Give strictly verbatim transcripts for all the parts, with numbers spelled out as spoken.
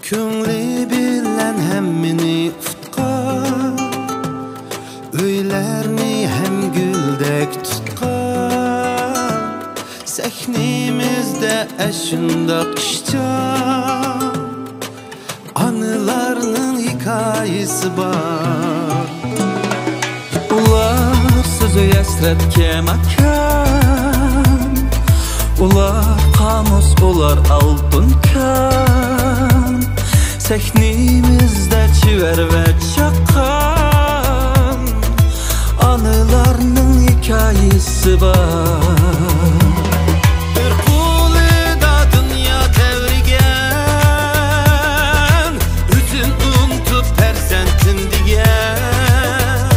كۆڭلى بىلەن ھەممىنى ئۇتقان، ئۆيلەرنى ھەم گۈلدەك تۇتقان، سەھنىمىزدە ئەشۇنداق ئىشچان ئانىلارنىڭ ھېكايىسى بار. ئۇلار سۆزى ھەسرەتكە ماكان، ئۇلار قامۇس، ئۇلار ئالتۇن كان. سەھنىمىزدە چېۋەر ۋە چاققان ئانىلارنىڭ ھېكايىسى بار. بىر قولىدا دۇنيا تەۋرىگەن، ئۆزىنى ئۇنتۇپ پەرزەنتىم دېگەن.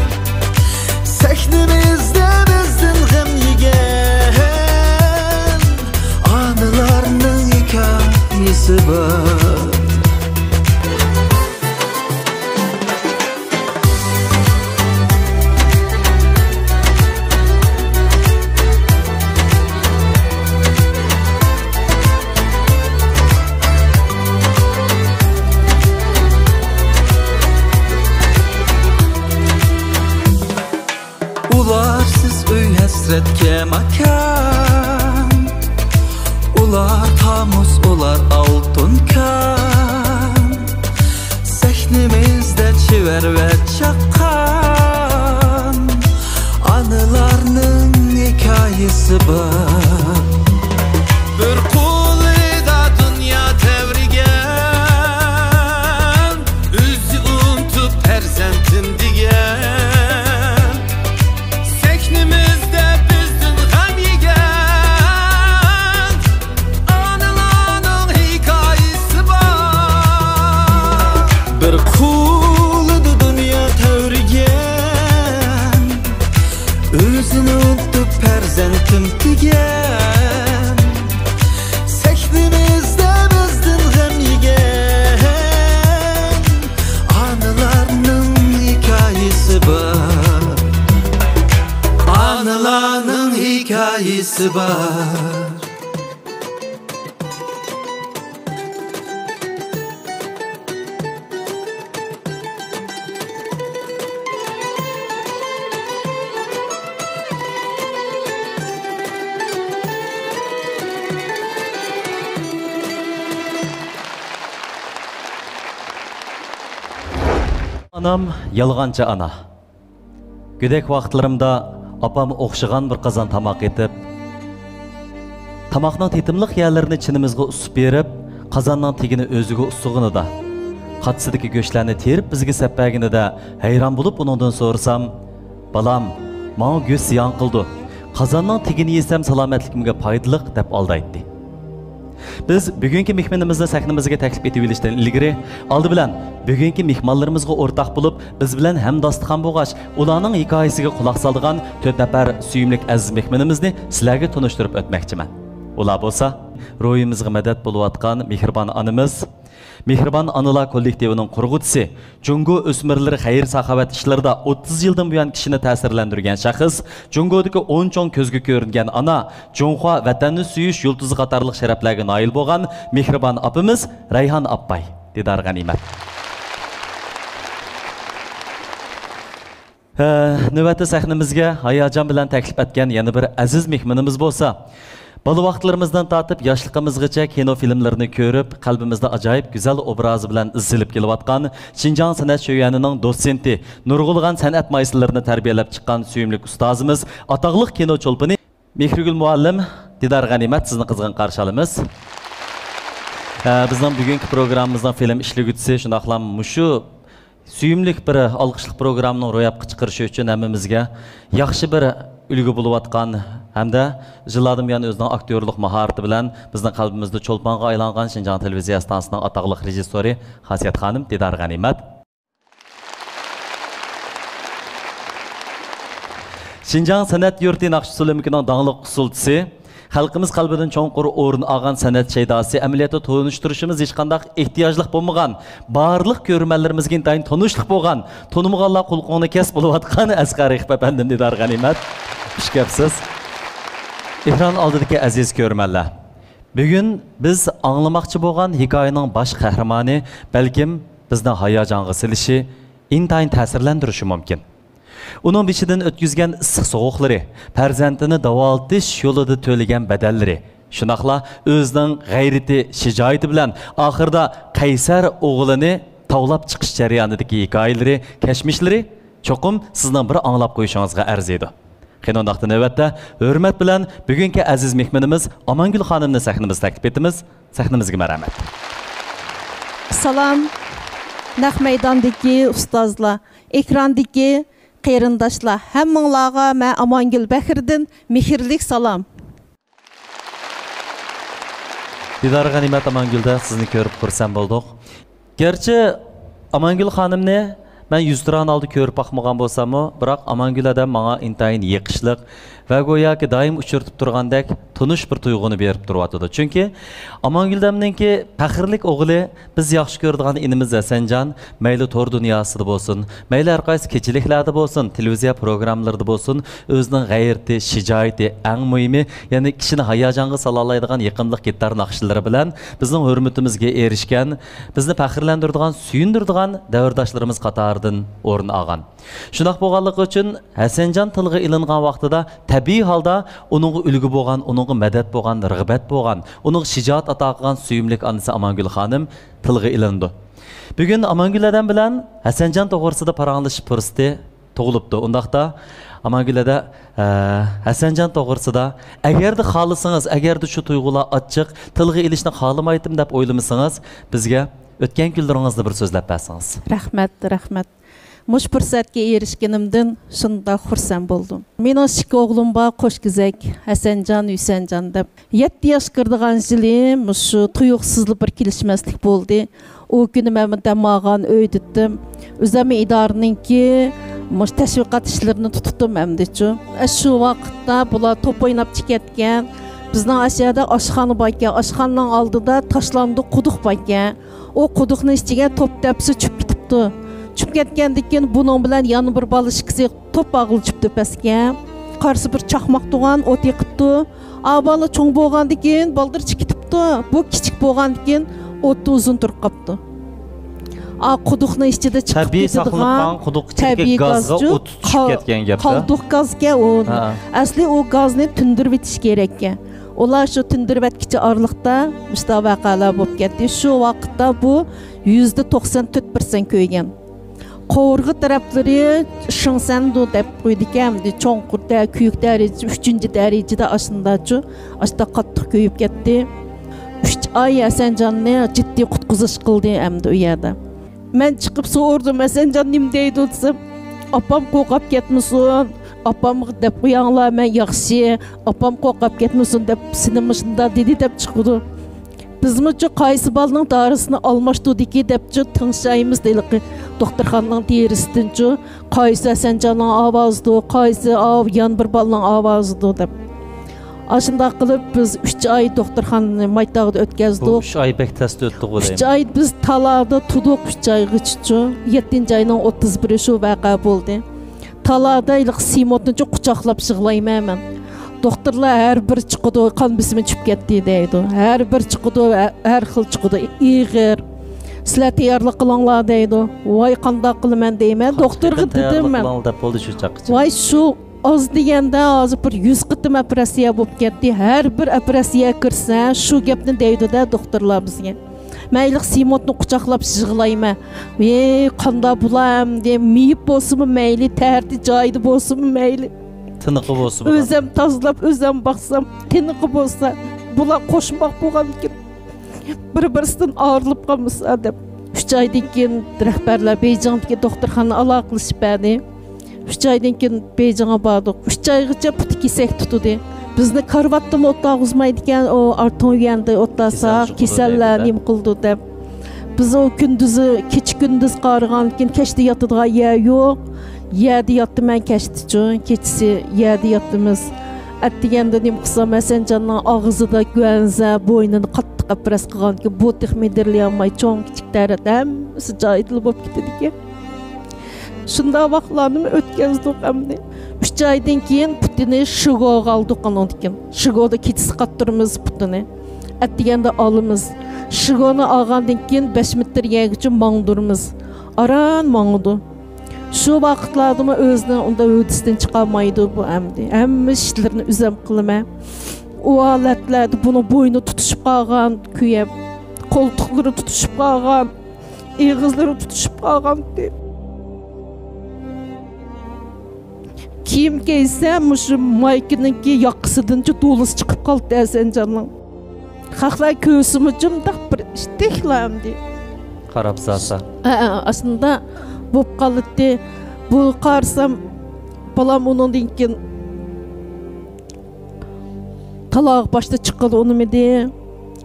سەھنىمىزدە بىزدىن غەم يېگەن ئانىلارنىڭ ھېكايىسى بار. ئۇلارسىز ئۆي ھەسرەتكە ماكان، ئۇلار تامۇز، ئۇلار ئالتۇن كان. سەھنىمىزدە چېۋەر ۋە چاققان ئانىلارنىڭ ھېكايىسى بار. بىر قولىدا دۇنيا تەۋرىگەن، ئۆزى ئۇنتۇپ پەرزەنتىم دېگەن. سەھنىمىزدە بىزدىن غەم يېگەن ئانىلارنىڭ ھېكايىسى بار. بىر قولىدا دۇنيا تەۋرىگەن، ئۆزىنى ئۇنتۇپ پەرزەنتىم دېگەن. سەھنىمىزدە بىزدىن غەم يېگەن ئانىلارنىڭ ھېكايىسى بار. ئانىلارنىڭ ھېكايىسى بار. ئانام يالغانچى ئانا. گۆدەك ۋاقىتلىرىمدا ئاپام ئوخشىغان بىر قازان تاماق ئېتىپ، تاماقنىڭ تېتىملىق يەرلىرىنى چىنىمىزغا ئۇسسۇپ بېرىپ، قازاننىڭ تېگىنى ئۆزىگە ئۇسسىغىنىدا، قاچىسىدىكى گۆشلەرنى تېرىپ بىزگە سەپ بەرگىنىدە ھەيران بولۇپ ئۇنىڭدىن سورىسام، بالام، ماڭا گۆش زىيان قىلىدۇ، قازاننىڭ تېگىنى يېسەم سالامەتلىكىمگە پايدىلىق دەپ ئالدايتتى. بىز بۈگۈنكى مېھمىنىمىزنى سەھنىمىزگە تەكلىپ ئېتىۋېلىشتىن ئىلگىرى، ئالدى بىلەن بۈگۈنكى مېھمانلىرىمىزغا ئورتاق بولۇپ، بىز بىلەن ھەم داستىخان بولغاچ، ئۇلارنىڭ ھېكايىسىگە قۇلاق سالىدىغان تۆت نەپەر سۆيۈملۈك ئەزىز مېھمىنىمىزنى سىلەرگە تونۇشتۇرۇپ ئۆتمەكچىمەن. ئۇلار بولسا، روھىمىزغا مەدەت بولۇۋاتقان مېھرىبان ئانىمىز، مېھرىبان ئانىلار كوللېكتىۋىنىڭ قۇرغۇچىسى، جۇڭگو ئۆسمۈرلىرى خەير-ساخاۋەت ئىشلىرىدا ئوتتۇز يىلدىن بۇيان كىشىنى تەسىرلەندۈرگەن شەخس، جۇڭگودىكى ئون چوڭ كۆزگە كۆرۈنگەن ئانا، جۇڭخۇا ۋەتەننى سۆيۈش يۇلتۇزى قاتارلىق شەرەپلەرگە نايىل بولغان مېھرىبان ئاپىمىز رەيھان ئاپپاي، دىدار غەنىيمەت. ھە، نۆۋەتتە سەھنىمىزگە ھاياجان بىلەن تەكلىپ ئەتكەن يەنە بىر ئەزىز مېھمىنىمىز بولسا، بالا ۋاقىتلىرىمىزدىن تارتىپ ياشلىقىمىزغىچە كىنو فىلىملىرىنى كۆرۈپ، قەلبىمىزدە ئاجايىپ گۈزەل ئوبرازى بىلەن ئىزچىلىپ كېلىۋاتقان شىنجاڭ سەنئەت شۆيۈەنىنىڭ دوتسېنتى، نۇرغۇنلىغان سەنئەت ماھىرلىرىنى تەربىيەلەپ چىققان سۆيۈملۈك ئۇستازىمىز، ئاتاقلىق كىنو چولپىنى مېھرىگۈل مۇئەللىم، دىدار غەنىيمەت، سىزنى قىزغىن قارشى ئالىمىز. ھە، بىزنىڭ بۈگۈنكى پروگراممىمىزنىڭ فىلىم ئىشلىگۈچىسى، شۇنداقلا مۇشۇ سۆيۈملۈك بىر ئالقىشلىق پروگراممىنىڭ روياپقا چىقىرىشى ئۈچۈن ھەممىمىزگە ياخشى بىر ئۈلگە بولۇۋاتقان ھەمدە يىللاردىن بۇيان ئۆزىنىڭ ئاكتيورلۇق ماھارىتى بىلەن بىزنىڭ قەلبىمىزدە چولپانغا ئايلانغان شىنجاڭ تېلېۋىزىيە ئىستانسىسىنىڭ ئاتاقلىق رېژىسسورى خاسىيەت خانىم، دىدار غەنىيمەت. شىنجاڭ سەنئەت يۇرتى ناخشا ئۇسسۇل ئۆمىكىنىڭ داڭلىق ئۇسسۇلچىسى، خەلقىمىز قەلبىدىن چوڭقۇر ئورۇن ئالغان سەنئەت شەيداسى، ئەمەلىيەتتە تونۇشتۇرۇشىمىز ھېچقانداق ئېھتىياجلىق بولمىغان، بارلىق كۆرۈرمەنلىرىمىزگە ئىنتايىن تونۇشلۇق بولغان، تونۇمىغانلار قۇلىقىڭنى كەس بولۇۋاتقان ئەسقەر رېخىپ ئەپەندىم، دىدار غەنىيمەت. خۇش كەپسىز. ئېكران ئالدىدىكى ئەزىز كۆرۈرمەنلەر. بۈگۈن بىز ئاڭلىماقچى بولغان ھېكايىنىڭ باش قەھرىمانى بەلكىم بىزنى ھاياجانغا سېلىشى، ئىنتايىن تەسىرلەندۈرۈشى مۇمكىن. ئۇنىڭ بېشىدىن ئۆتكۈزگەن ئىسسىق سوغۇقلىرى، پەرزەنتىنى داۋالىتىش يولىدا تۆلىگەن بەدەللىرى، شۇنداقلا ئۆزىنىڭ غەيرىتى، شىجائىتى بىلەن ئاخىرىدا قەيسەر ئوغلىنى تاۋلاپ چىقىش جەريانىدىكى ھېكايىلىرى، كەچمىشلىرى چوقۇم سىزنىڭ بىر ئاڭلاپ قويۇشىڭىزغا ئەرزىيدۇ. قېنى ئۇنداقتا نۆۋەتتە ھۆرمەت بىلەن بۈگۈنكى ئەزىز مېھمىنىمىز ئامانگۈل خانىمنى سەھنىمىزگە تەكلىپ ئېتىمىز. سەھنىمىزگە مەرھەمەت. سالام، نەق مەيداندىكى ئۇستازلار، ئېكراندىكى قېرىنداشلار، ھەممىڭلارغا مەن ئامانگۈل بەكرىدىن مېھىرلىك سالام. دىدار غەنىيمەت ئامانگۈلدە سىزنى كۆرۈپ خۇرسەن بولدۇق. گەرچە ئامانگۈل خانىمنى مەن يۈزتۇرا ھالدا كۆرۈپ باقمىغان بولساممۇ، بىراق ئامانگۈل ئادەم ماڭا ئىنتايىن يېقىشلىق ۋە گوياكى دائىم ئۇچرىتىپ تۇرغاندەك تونۇش بىر تۇيغۇنى بېرىپ تۇرۇۋاتىدۇ. چۈنكى ئامانگۈل ئادەمنىڭكى پەخىرلىك ئوغلى، بىز ياخشى كۆرىدىغان ئىنىمىز ھەسەنجان مەيلى تور دۇنياسىدا بولسۇن، مەيلى ھەر قايسى كېچىلىكلەردە بولسۇن، تېلېۋىزىيە پروگراممىلىرىدا بولسۇن، ئۆزىنىڭ غەيرىتى، شىجائىتى، ئەڭ مۇھىمى، يەنى كىشىنى ھاياجانغا سالالايدىغان يېقىملىق گىتار ناخشىلىرى بىلەن بىزنىڭ ھۆرمىتىمىزگە ئېرىشكەن، بىزنى پەخىرلەندۈرىدىغان، سۆيۈندۈرىدىغان دەۋرداشلىرىمىز قاتارىدىن ئورۇن ئالغان. شۇنداق بولغانلىقى ئۈچۈن، ھەسەنجان تىلغا ئېلىنغان ۋاقتىدا تەبىئىي ھالدا ئۇنىڭغا ئۈلگە بولغان، ئۇنىڭغا مەدەت بولغان، رىغبەت بولغان، ئۇنىڭغا شىجائەت ئاتا قىلغان سۆيۈملۈك ئانىسى ئامانگۈل خانىم تىلغا ئېلىنىدۇ. بۈگۈن ئامانگۈل ئادەم بىلەن ھەسەنجان توغرىسىدا پاراڭلىشىش پۇرسىتى تۇغۇلۇپتۇ. ئۇنداقتا، ئامانگۈل ئەدە، ئە، ھەسەنجان توغرىسىدا، ئەگەردە خالىسىڭىز، ئەگەردە شۇ تۇيغۇلار ئاچچىق، تىلغا ئېلىشنى خالىمايتتىم دەپ ئويلىمىسىڭىز، بىزگە ئۆتكەن كۈنلىرىڭىزنى بىر سۆزلەپ بەرسىڭىز. رەھمەت، رەھمەت. مۇشۇ پۇرسەتكە ئېرىشكىنىمدىن شۇنداق خۇرسەن بولدۇم. مېنىڭ ئىككى ئوغلۇم بار، قوشكېزەك، ھەسەنجان، ھۈسەنجان دەپ. يەتتە ياشقا كىرىدىغان يىلى مۇشۇ تۇيۇقسىزلا بىر كېلىشمەسلىك بولدى. ئۇ كۈنى مەن دەم ئالغان ئۆيدىتتىم. ئۆزەممۇ ئىدارىنىڭكى مۇشۇ تەشۋىقات ئىشلىرىنى تۇتۇتتۇم ئەمدىچۇ. ئە، شۇ ۋاقىتتا بۇلار توپ ئويناپ چىقىۋەتكەن. بىزنىڭ ئاشۇ يەردە ئاشخانا باركەن، ئاشخانىنىڭ ئالدىدا تاشلاندۇق قۇدۇق باركەن. ئۇ قۇدۇقنىڭ ئىچىگە توپ تەپسە چۈشۈپ كېتىپتۇ. چۈشۈپ كەتكەندىن كېيىن بۇنىڭ بىلەن يەنە بىر بالا ئىككىسى توپ ئاغىلى چۈشۈپتۇ پەسكە. قارىسا بىر چاقماق تۇغان ئوت يېقىپتۇ. ئا بالا چوڭ بولغاندىن كېيىن بالدۇرچە كېتىپتۇ. بۇ كىچىك بولغاندىن كېيىن ئوتتا ئۇزۇن تۇرۇپ قاپتۇ. ئا قۇدۇقنىڭ ئىچىدە چىقىپ تەبىئىي ساقلىنىپ كېتىدىغان قالغان قۇدۇق ئىچىدىكى تەبىئىي گازغا گازچۇ، ئوت چۈشۈپ قال-، كەتكەن گەپتە. قالدۇق گازكەن ئۇ. ھە. ئەسلى ئۇ گازنى تىندۇرۇۋېتىش كېرەككەن. ئۇلار شۇ تىندۇرۇۋەتكۈچە ئارىلىقتا مۇشۇنداق ۋەقەلەر بولۇپ كەتتى. شۇ ۋاقىتتا بۇ يۈزدە توقسان تۆت پىرسەنت كۆيگەن. قوۋۇرغا تەرەپلىرى شىڭسەندۇ دەپ قويىدىكەن، ئەمدى چوڭقۇر دە-، كۆيۈك دەرىجە، ئۈچىنچى دەرىجىدە ئاشۇنداچۇ، ئاشتا قاتتىق كۆيۈپ كەتتى. ئۈچ ئاي ھەسەنجاننى جىددىي قۇتقۇزۇش قىلدى ئەمدى ئۇ يەردە. مەن چىقىپ سورىدىم، ھەسەنجان نېمە دەيدۇ دېسەم، ئاپام قورقۇپ كەتمىسۇن، ئاپامغا دەپ قوياڭلار، مەن ياخشى، ئاپام قورقۇپ كەتمىسۇن دەپ سېنى مۇشۇنداق دېدى دەپ چىقىدۇ. بىزمۇچۇ قايسى بالىنىڭ دارىسىنى ئالماشتۇردىكى دەپچۇ تىڭشايمىز ھېلىقى دوختۇرخانىنىڭ دېرىزىسىدىنچۇ، قايسى ھەسەنجاننىڭ ئاۋازىدۇ، قايسى ئاۋ-، يەنە بىر بالىنىڭ ئاۋازىدۇ دەپ. ئاشۇنداق قىلىپ بىز ئۈچ ئاي دوختۇرخانىنى مايتاغدا بۇ ئۆتكەزدۇق. ئۈچ ئاي بەك تەستە ئۆتتىغۇ ئۈچ دەيمەن. ئاي بىز تالادا تۇردۇق، ئۈچ ئايغىچىچۇ. يەتتىنچى ئاينىڭ ئوتتۇز بىرى شۇ ۋەقە بولدى. تالادا ھېلىقى سېمونتنىچۇ قۇچاقلاپ يىغلايمەن مەن. دوختۇرلار ھەر بىر چىقىدۇ، قان بېسىمى چۈشۈپ كەتتى دەيدۇ. ھەر بىر چىقىدۇ، ھە-، ھەر خىل چىقىدۇ، ئېغىر. سىلەر تەييارلىق قىلىڭلار دەيدۇ. ۋاي، قانداق قىلىمەن دەيمەن. قانچە دوختۇرغا قېتىم دېدىم تەييارلىق مەن. قىلىڭلار دەپ بولدى شۇ چاغقىچە؟ ۋاي، شۇ ئاز دېگەندە ھازىر بىر يۈز قېتىم ئوپېراتسىيە بولۇپ كەتتى. ھەر بىر ئوپېراتسىيە كىرسە شۇ گەپنى دەيدۇ-دە دوختۇرلار بىزگە. مەن ھېلىقى سېمونتنى قۇچاقلاپ يىغلايمەن. ۋەي، قانداق بولا ئەمدى؟ مېيىپ بولسىمۇ مەيلى، تەرىتى جايىدا بولسىمۇ مەيلى. تىنىقى بولسىمۇ. ئۆزەم تازىلاپ، ئۆزەم باقسام، تىنىقى بولسا، بۇلار قوشماق بولغاندىكىن بىر-بىرسىدىن ئايرىلىپ قالمىسا دەپ. ئۈچ ئايدىن كېيىن رەھبەرلەر بېيجىڭدىكى دوختۇرخانىغا ئالاقىلىشىپ بەردى. ئۈچ ئايدىن كېيىن بېيجىڭغا باردۇق. ئۈچ ئايغىچە پۇتى كېسەك تۇتىدۇ. بىزنى كارىۋاتتىمۇ ئولتۇرغۇزمايدىكەن، ئۇ ئارتۇڭ يۈەندە ئولتۇرساق، كېسەل چىقىدۇ كېسەللەر دەيدۇ-دە. نېمە قىلىدۇ دەپ. بىز ئۇ كۈندۈزى، كېچە كۈندۈز قارىغاندىكىن كەچتە ياتىدىغان يەر يوق. يەردە ياتتىم مەن كەچتىچۇ. كېچىسى يەردە ياتتىمىز. ئەتىگەندە نېمە قىلسام، ھەسەنجاننىڭ ئاغزىدا گۈەنزە، بوينىنى قاتتىق ئەپرەس قىلغانكەن، بۇ تېخى مىدىرلىيالماي، چوڭ كىچىك تەرەت ھەممىسى جايىدىلا بولۇپ كېتىدىكەن. شۇنداق ۋاقىتلارنىمۇ ئۆتكۈزدۇق ئەمدى. ئۈچ ئايدىن كېيىن پۇتىنى شىگوغا ئالدۇق ئانىڭدىن كېيىن. شىگودا كېچىسى قاتتۇرىمىز پۇتىنى. ئەتىگەندە ئالىمىز. شىگونى ئالغاندىن كېيىن بەش مېتىر يەرگىچە ماڭدۇرىمىز. ئاران ماڭىدۇ. شۇ ۋاقىتلاردىمۇ ئۆزىنى ئۇنداق ھۆددىسىدىن چىقارمايدۇ بۇ ئەمدى. ھەممە ئىشلىرىنى ئۆزەم قىلىمەن. ئۇ ھالەتلەردە بۇنىڭ بوينى تۇتۇشۇپ قالغان كۆيەپ، قولتۇقلىرى تۇتۇشۇپ قالغان، ئېغىزلىرى تۇتۇشۇپ قالغانتى. كىيىم كىيسە، مۇشۇ مايكىنىڭكى ياقىسىدىنچە دولىسى چىقىپ قالدى ھەسەنجاننىڭ. خەقلەر كۆرسىمۇ جىمداق بىر ئىشتىكلا ئەمدى. قاراپ سالسا. ھە، ئاشۇنداق بولۇپ قالدى. بۇ قارىسام، بالام ئۇنىڭدىن كېيىن تالاغا باشتا چىققىلى ئۇنىمىدى.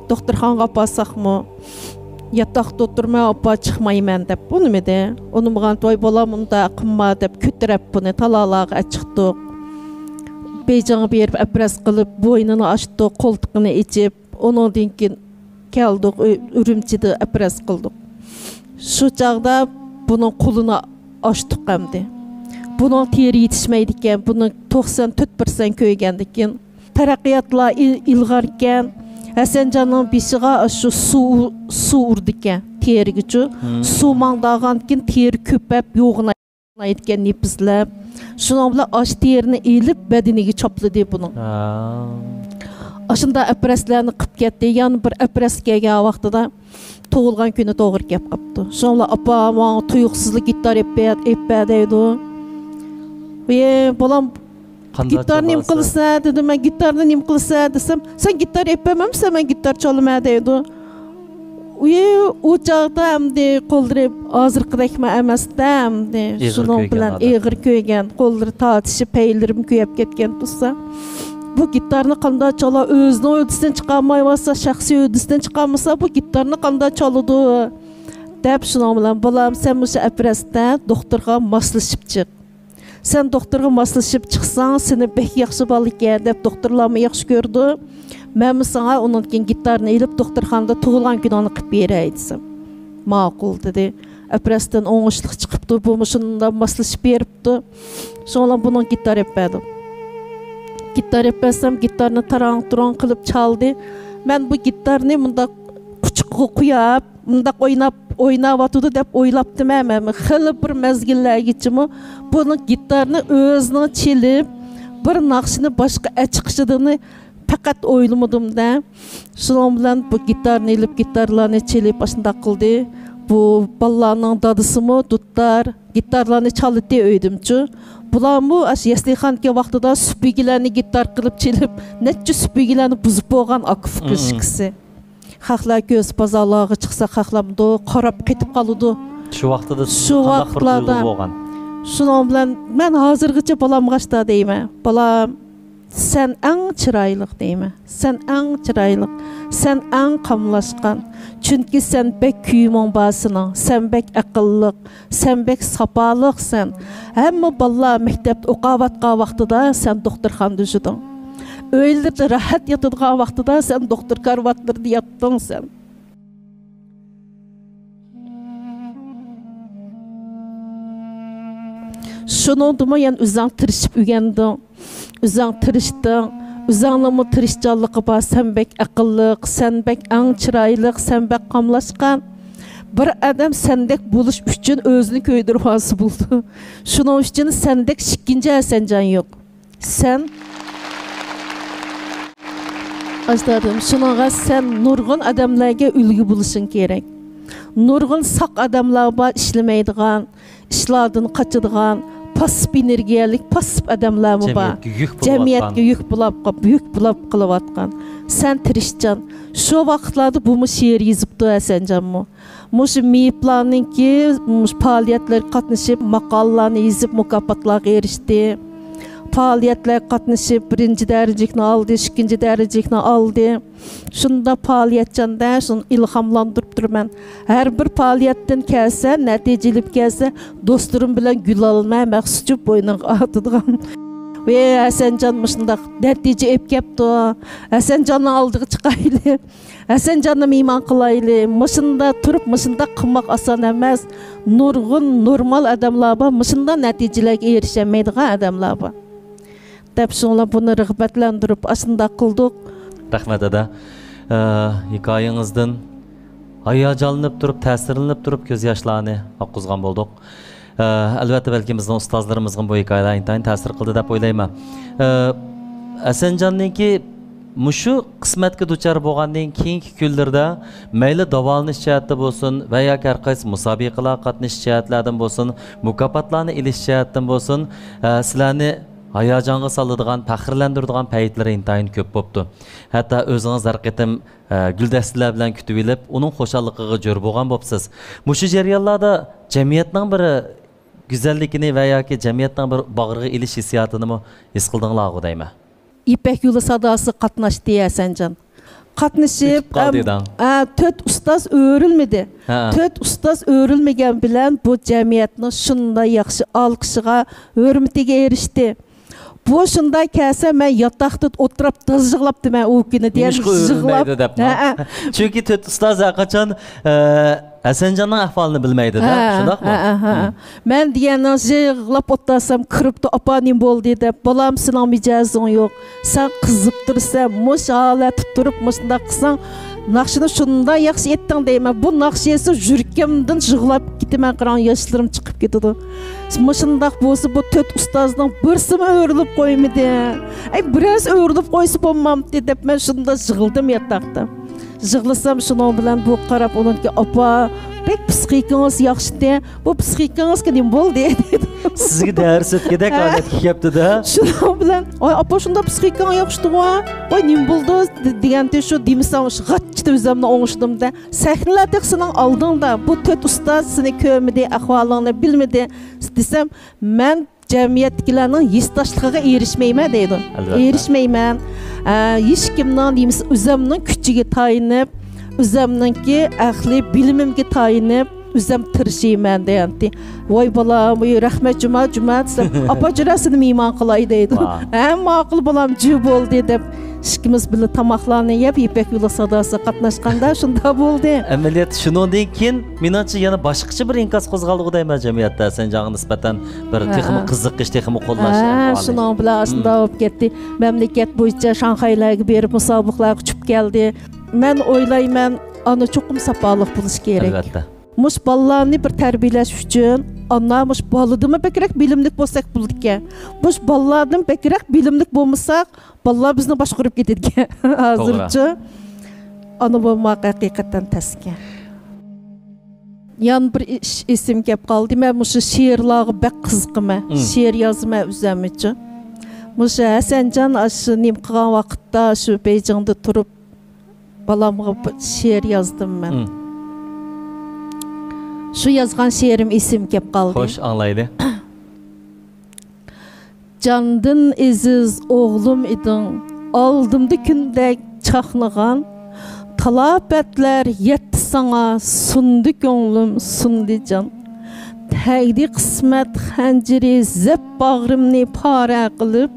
دوختۇرخانىغا ئاپارساقمۇ، ياتاقتا ئولتۇرمەن، ئاپا چىقمايمەن دەپ ئۇنىمىدى. ئۇنىمىغان، ۋاي بالام، ئۇنداق قىلما دەپ كۆتۈرۈپ بۇنى تالاغا ئەچىقتۇق. بېيجىڭغا بېرىپ ئەپرەس قىلىپ، بوينىنى ئاچتۇق، قولتۇقىنى ئېچىپ، ئۇنىڭدىن كېيىن كەلدۇق، ئۈ-، ئۈرۈمچىدە ئەپرەس قىلدۇق. شۇ چاغدا بۇنىڭ قولىنى ئاچتۇق ئەمدى. بۇنىڭ تېرە يېتىشمەيدىكەن، بۇنىڭ توقسان تۆت پىرسەنت كۆيگەندىكىن. تەرەققىياتلار ئىل-، ئىلغاركەن. ھەسەنجاننىڭ بېشىغا شۇ سۇ، سۇ ئۇرىدىكەن، تېرىگىچۇ. مم. سۇ ماڭداغاندىكىن تېرە كۆپەپ، يوغىنايدىكەن نېپىزلەپ. شۇنىڭ بىلەن ئاشۇ تېرىنى ئېلىپ، بەدىنىگە چاپلىدى بۇنىڭ. ھا. ئاشۇنداق ئەپرەسلەرنى قىپ كەتتى. يەنە بىر ئەپرەس كەلگەن ۋاقتىدا تۇغۇلغان كۈنى توغرا كەپ قاپتۇ. شۇنىڭ بىلەن ئاپا ماڭا تۇيۇقسىزلا گىتار ئېلىپ بەر، ئېلىپ بەر دەيدۇ. ئى، بالام، قانداق گىتارنى نېمە چالاسەن؟ قىلىسەن دېدىم. مەن گىتارنى نېمە قىلىسەن دېسەم، سەن گىتار ئېلىپ بەرمەمسەن، مەن گىتار چالىمەن دەيدۇ. ئۇ، ئۇ چاغدا ئەمدى قوللىرى ھازىرقىدەكمۇ ئەمەستە ئەمدى. ئېغىر شۇنىڭ كۆيگەن بىلەن ئادەم. ئېغىر كۆيگەن، قوللىرى تارتىشىپ، پەيلىرىمۇ كۆيۈپ كەتكەن تۇرسا. بۇ گىتارنى قانداق چالا، ئۆزىنىڭ ھۆددىسىدىن چىقارمايۋاتسا، شەخسىي ھۆددىسىدىن چىقارمىسا، بۇ گىتارنى قانداق چالىدۇ؟ دەپ شۇنىڭ بىلەن، بالام، سەن مۇشۇ ئەپرەستە دوختۇرغا ماسلىشىپ چىق. سەن دوختۇرغا ماسلىشىپ چىقساڭ، سېنى بەك ياخشى بالا ئىكەن دەپ دوختۇرلارمۇ ياخشى كۆرىدۇ. مەنمۇ ساڭا ئۇنىڭدىن كېيىن گىتارنى ئېلىپ، دوختۇرخانىدا تۇغۇلغان كۈنۈڭنى قىلىپ بېرەي دېسەم، ماقۇل دېدى. ئەپرەستىن ئوڭۇشلۇق چىقىپتۇ، بۇمۇ شۇنداق ماسلىشىپ بېرىپتۇ. شۇڭا بۇنىڭ گىتار ئېلىپ بەردىم. گىتار ئېلىپ بەرسەم، گىتارنى تاراڭ-تۇرۇڭ قىلىپ چالدى. مەن بۇ گىتارنى مۇنداق قۇچىقىغا قويۇپ، مۇنداق ئويناپ، ئويناۋاتىدۇ دەپ ئويلاپتىمەن مەن. خېلى بىر مەزگىللەرگىچىمۇ بۇنىڭ گىتارنى ئۆزىنىڭ چېلىپ، بىر ناخشىنى باشقا ئەچىقىشىدىنى پەقەت ئويلىمىدىم-دە. شۇنىڭ بىلەن بۇ گىتارنى ئېلىپ، گىتارلارنى چېلىپ، ئاشۇنداق قىلدى. بۇ بالىلارنىڭ دادىسىمۇ دۇتار، گىتارلارنى چالىتتى ئۆيدىمچۇ. بۇلارمۇ ئاشۇ يەسلىخانىدىكى ۋاقتىدا سۈپۈرگىلەرنى گىتار قىلىپ چېلىپ، نەچچە سۈپۈرگىلەرنى بۇزۇپ بولغان ئاكا-ئۇكا ئىككىسى. خەقلەر كۆرسە، بازارلارغا چىقسا، خەقلەر مۇنداق قاراپ قېتىپ قالىدۇ. شۇ ۋاقتىدا سىزدە شۇ قانداق بىر ۋاقىتلاردا تۇيغۇ بولغان؟ شۇنىڭ بىلەن مەن ھازىرغىچە بالامغا ئاشتا دەيمەن. بالام، سەن ئەڭ چىرايلىق دەيمەن. سەن ئەڭ چىرايلىق. سەن ئەڭ قاملاشقان. چۈنكى سەن بەك كۆيۈمۈڭ بار سېنىڭ. سەن بەك ئەقىللىق. سەن بەك ساپالىق سەن. ھەممە بالىلار مەكتەپتە ئوقۇۋاتقان ۋاقتىدا سەن دوختۇرخانىدا يۈردۈڭ. ئۆيلىرىدە راھەت ياتىدىغان ۋاقتىدا سەن دوختۇر كارىۋاتلىرىدا ياتتىڭ سەن. شۇنىڭدىمۇ يەنە ئۆزۈڭ تىرىشىپ ئۆگەندىڭ. ئۆزۈڭ تىرىشتىڭ، ئۆزۈڭنىڭمۇ تىرىشچانلىقى بار، سەن بەك ئەقىللىق، سەن بەك ئەڭ چىرايلىق، سەن بەك قاملاشقان. بىر ئادەم سەندەك بولۇش ئۈچۈن ئۆزىنى كۆيدۈرۈۋالسا بولىدۇ. شۇنىڭ ئۈچۈن سەندەك ئىككىنچى ھەسەنجان يوق. سەن، ئاستاغپىرۇللا، شۇنىڭغا سەن نۇرغۇن ئادەملەرگە ئۈلگە بولۇشۇڭ كېرەك. نۇرغۇن ساق ئادەملەر بار، ئىشلىمەيدىغان، ئىشلاردىن قاچىدىغان، پاسسىپ ئېنېرگىيەلىك، پاسسىپ ئادەملەرمۇ بار. جەمئىيەتكە يۈك بولۇۋاتقان. جەمئىيەتكە يۈك بولۇپ قاپ-، يۈك بولۇپ قېلىۋاتقان. سەن تىرىشچان. شۇ ۋاقىتلاردا بۇمۇ شېئىر يېزىپتۇ ھەسەنجانمۇ. مۇشۇ مېيىپلارنىڭكى، مۇشۇ پائالىيەتلەرگە قاتنىشىپ، ماقالىلارنى يېزىپ، مۇكاپاتلارغا ئېرىشتى. پائالىيەتلەرگە قاتنىشىپ، بىرىنچى دەرىجىلىكنى ئالدى، ئىككىنچى دەرىجىلىكنى ئالدى. شۇنداق پائالىيەتچان-دە، شۇنى ئىلھاملاندۇرۇپ تۇرىمەن. ھەر بىر پائالىيەتتىن كەلسە، نەتىجە ئېلىپ كەلسە، دوستلىرىم بىلەن گۈل ئالىمەن، مەخسۇس چۈپ بوينۇڭغا ئاتىدىغان. ۋەي، ھەسەنجان مۇشۇنداق نەتىجە ئېلىپ كەپتۇ. ھەسەنجاننىڭ ئالدىغا چىقايلى. ھەسەنجاننى مېھمان قىلايلى. مۇشۇنداق تۇرۇپ، مۇشۇنداق قىلماق ئاسان ئەمەس. نۇرغۇن نورمال ئادەملەر بار، مۇشۇنداق نەتىجىلەرگە ئېرىشەلمەيدىغان ئادەملەر بار. دەپ شۇڭلار بۇنى رىغبەتلەندۈرۈپ ئاشۇنداق قىلدۇق. رەھمەت، دادا. ئە، ھېكايىڭىزدىن ھاياجانلىنىپ تۇرۇپ، تەسىرلىنىپ تۇرۇپ كۆز ياشلارنى ئاققۇزغان بولدۇق. ئە، ئەلۋەتتە، بەلكى بىزنىڭ ئۇستازلىرىمىزغىمۇ بۇ ھېكايىلەر ئىنتايىن تەسىر قىلدى دەپ ئويلايمەن. ئە، ھەسەنجاننىڭكى مۇشۇ قىسمەتكە دۇچار بولغاندىن كېيىنكى كۈنلىرىدە مەيلى داۋالىنىش جەھەتتە بولسۇن ۋە ياكى ھەر قايسى مۇسابىقىلەرگە قاتنىشىش جەھەتلەردىن بولسۇن، مۇكاپاتلارنى ئېلىش جەھەتتىن بولسۇن، ئە، سىلەرنى ھاياجانغا سالىدىغان، پەخىرلەندۈرىدىغان پەيتلىرى ئىنتايىن كۆپ بوپتۇ. ھەتتا ئۆزىڭىز ھەر قېتىم، ئە، گۈلدەستىلەر بىلەن كۈتۈۋېلىپ، ئۇنىڭ خۇشاللىقىغا جۆر بولغان بوپسىز. مۇشۇ جەريانلاردا جەمئىيەتنىڭ بىر گۈزەللىكىنى ۋە ياكى جەمئىيەتنىڭ بىر باغرىغا ئېلىش ھېسسىياتىنىمۇ ھېس قىلدىڭلارغۇ دەيمەن. يىپەك يولى ساداسىغا قاتناشتى ھەسەنجان. قاتنىشىپ، ئۆتۈپ قالدى ئەم، دەڭ. ئە، تۆت ئۇستاز ئۆرۈلمىدى. ھە. تۆت ئۇستاز ئۆرۈلمىگەن بىلەن بۇ جەمئىيەتنىڭ شۇنداق ياخشى ئالقىشىغا، ھۆرمىتىگە ئېرىشتى. بۇ شۇنداق كەلسە، مەن ياتاقتا ئولتۇرۇپ تازا يىغلاپتىمەن ئۇ كۈنى دېگەن نېمىشقا يىغلاپ. ئۆرۈلمەيدۇ دەپمۇ؟ ھە، ھە. چۈنكى تۆت ئۇستاز ھەرقاچان، ئە، ھەسەنجاننىڭ ئەھۋالىنى بىلمەيدۇ-دە، ھە، شۇنداقمۇ؟ ھە، ھە. مم. مەن دېگەننىڭ يىغلاپ ئولتۇرسام، كىرىپتۇ، «ئاپا، نېمە بولدى؟» دەپ. «بالام، سېنىڭ مىجەزىڭ يوق. سەن قىزىپ تۇرسەن، مۇشۇ ھالەتتە تۇرۇپ مۇشۇنداق قىلساڭ، ناخشىنى شۇنداق ياخشى ئېيتتىڭ» دەيمەن. بۇ ناخشا ئېيتسا، يۈرىكىمدىن يىغلاپ كېتىمەن، قاراڭ، ياشلىرىم چىقىپ كېتىدۇ. مۇشۇنداق بولسا، بۇ تۆت ئۇستازنىڭ بىرسىمۇ ئۆرۈلۈپ قويمىدى. ئەي، بىرەرسى ئۆرۈلۈپ قويسا بولمامتى دەپ، مەن شۇنداق يىغلىدىم ياتاقتا. يىغلىسام، شۇنىڭ بىلەن بۇ قاراپ، ئۇنىڭكى، «ئاپا، بەك پىسخىكىڭىز ياخشىتى، بۇ پىسخىكىڭىزغا نېمە بولدى؟» دېدى. سىزگە دەرس ئۆتكۈدەك ھە. ھالەتكە كەپتۇ-دە. شۇنىڭ بىلەن، «ۋاي، ئاپا، شۇنداق پىسخىكىڭ ياخشىتىغۇ، ۋاي، نېمە بولدى؟» دېگەنتى شۇ دېمىسەڭ، شۇ غاچچىدا ئۆزۈمنى ئوڭشىدىم-دە. «سەھنىلەر تېخى سېنىڭ ئالدىڭدا، بۇ تۆت ئۇستاز سېنى كۆرمىدى، ئەھۋالىڭنى بىلمىدى» دېسەم، مەن جەمئىيەتتىكىلەرنىڭ ھېسداشلىقىغا ئېرىشمەيمەن دەيدۇ. ئەلۋەتتە. ئېرىشمەيمەن. ئە، ھېچكىمنىڭ نېمىسى، ئۆزەمنىڭ كۈچىگە تايىنىپ، ئۆزەمنىڭكى ئەقلىي بىلىمىمگە تايىنىپ، ئۆزەم تىرىشىمەن دەيتتى. ۋاي بالام، ۋاي رەھمەت جۇما، جۇما دېسەم، «ئاپا جۈرە سېنى مېھمان قىلاي» دەيدۇ. ۋاھ. ھە، ماقۇل بالام، جۈ بولدى دەپ، ئىككىمىز بىللە تاماقلارنى يەپ، يىپەك يولى ساداسىغا قاتناشقاندا شۇنداق بولدى. ئەمەلىيەتتە شۇنىڭدىن كېيىن، مېنىڭچە، يەنە باشقىچە بىر ئىنكاس قوزغالدىغۇ دەيمەن جەمئىيەتتە، سەنجانغا نىسبەتەن بىر ھە. تېخىمۇ قىزىقىش، تېخىمۇ قوللاش ھە، ئەھۋالى. شۇنىڭ بىلەن ئاشۇنداق مم. بولۇپ كەتتى. مەملىكەت بويىچە شاڭخەيلەرگە بېرىپ، مۇسابىقىلەرگە ئۇچۇپ كەلدى. مەن ئويلايمەن، ئانا چوقۇم ساپالىق بولۇشى كېرەك. ئەلۋەتتە. مۇشۇ بالىلارنى بىر تەربىيەلەش ئۈچۈن، ئانا مۇشۇ بالىدىنمۇ بەكرەك بىلىملىك بولساق بولىدىكەن. مۇشۇ بالىلاردىن بەكرەك بىلىملىك بولمىساق، بالىلار بىزنى باشقۇرۇپ كېتىدىكەن. ھازىرچە توغرا. ئانا بولماق ھەقىقەتەن تەسكەن. يەنە بىر ئىش ئېسىمگە كەپ قالدى. مەن مۇشۇ شېئىرلارغا بەك قىزىقىمەن. مم. شېئىر يازىمەن ئۆزەمچە. مۇشۇ ھەسەنجان ئاشۇ نېمە قىلغان ۋاقىتتا، شۇ بېيجىڭدا تۇرۇپ، بالامغا بىر شېئىر يازدىم مەن. مم. شۇ يازغان شېئىرىم ئېسىمگە كەپ قالدى. خوش، ئاڭلايلى. جاندىن ئېزىز ئوغلۇم ئىدىڭ، ئالدىمدا كۈندەك چاقنىغان. تالاپەتلەر يەتتى ساڭا، سۇندى كۆڭلۈم، سۇندى جان. تەگدى قىسمەت خەنجىرى زەپ باغرىمنى پارە قىلىپ.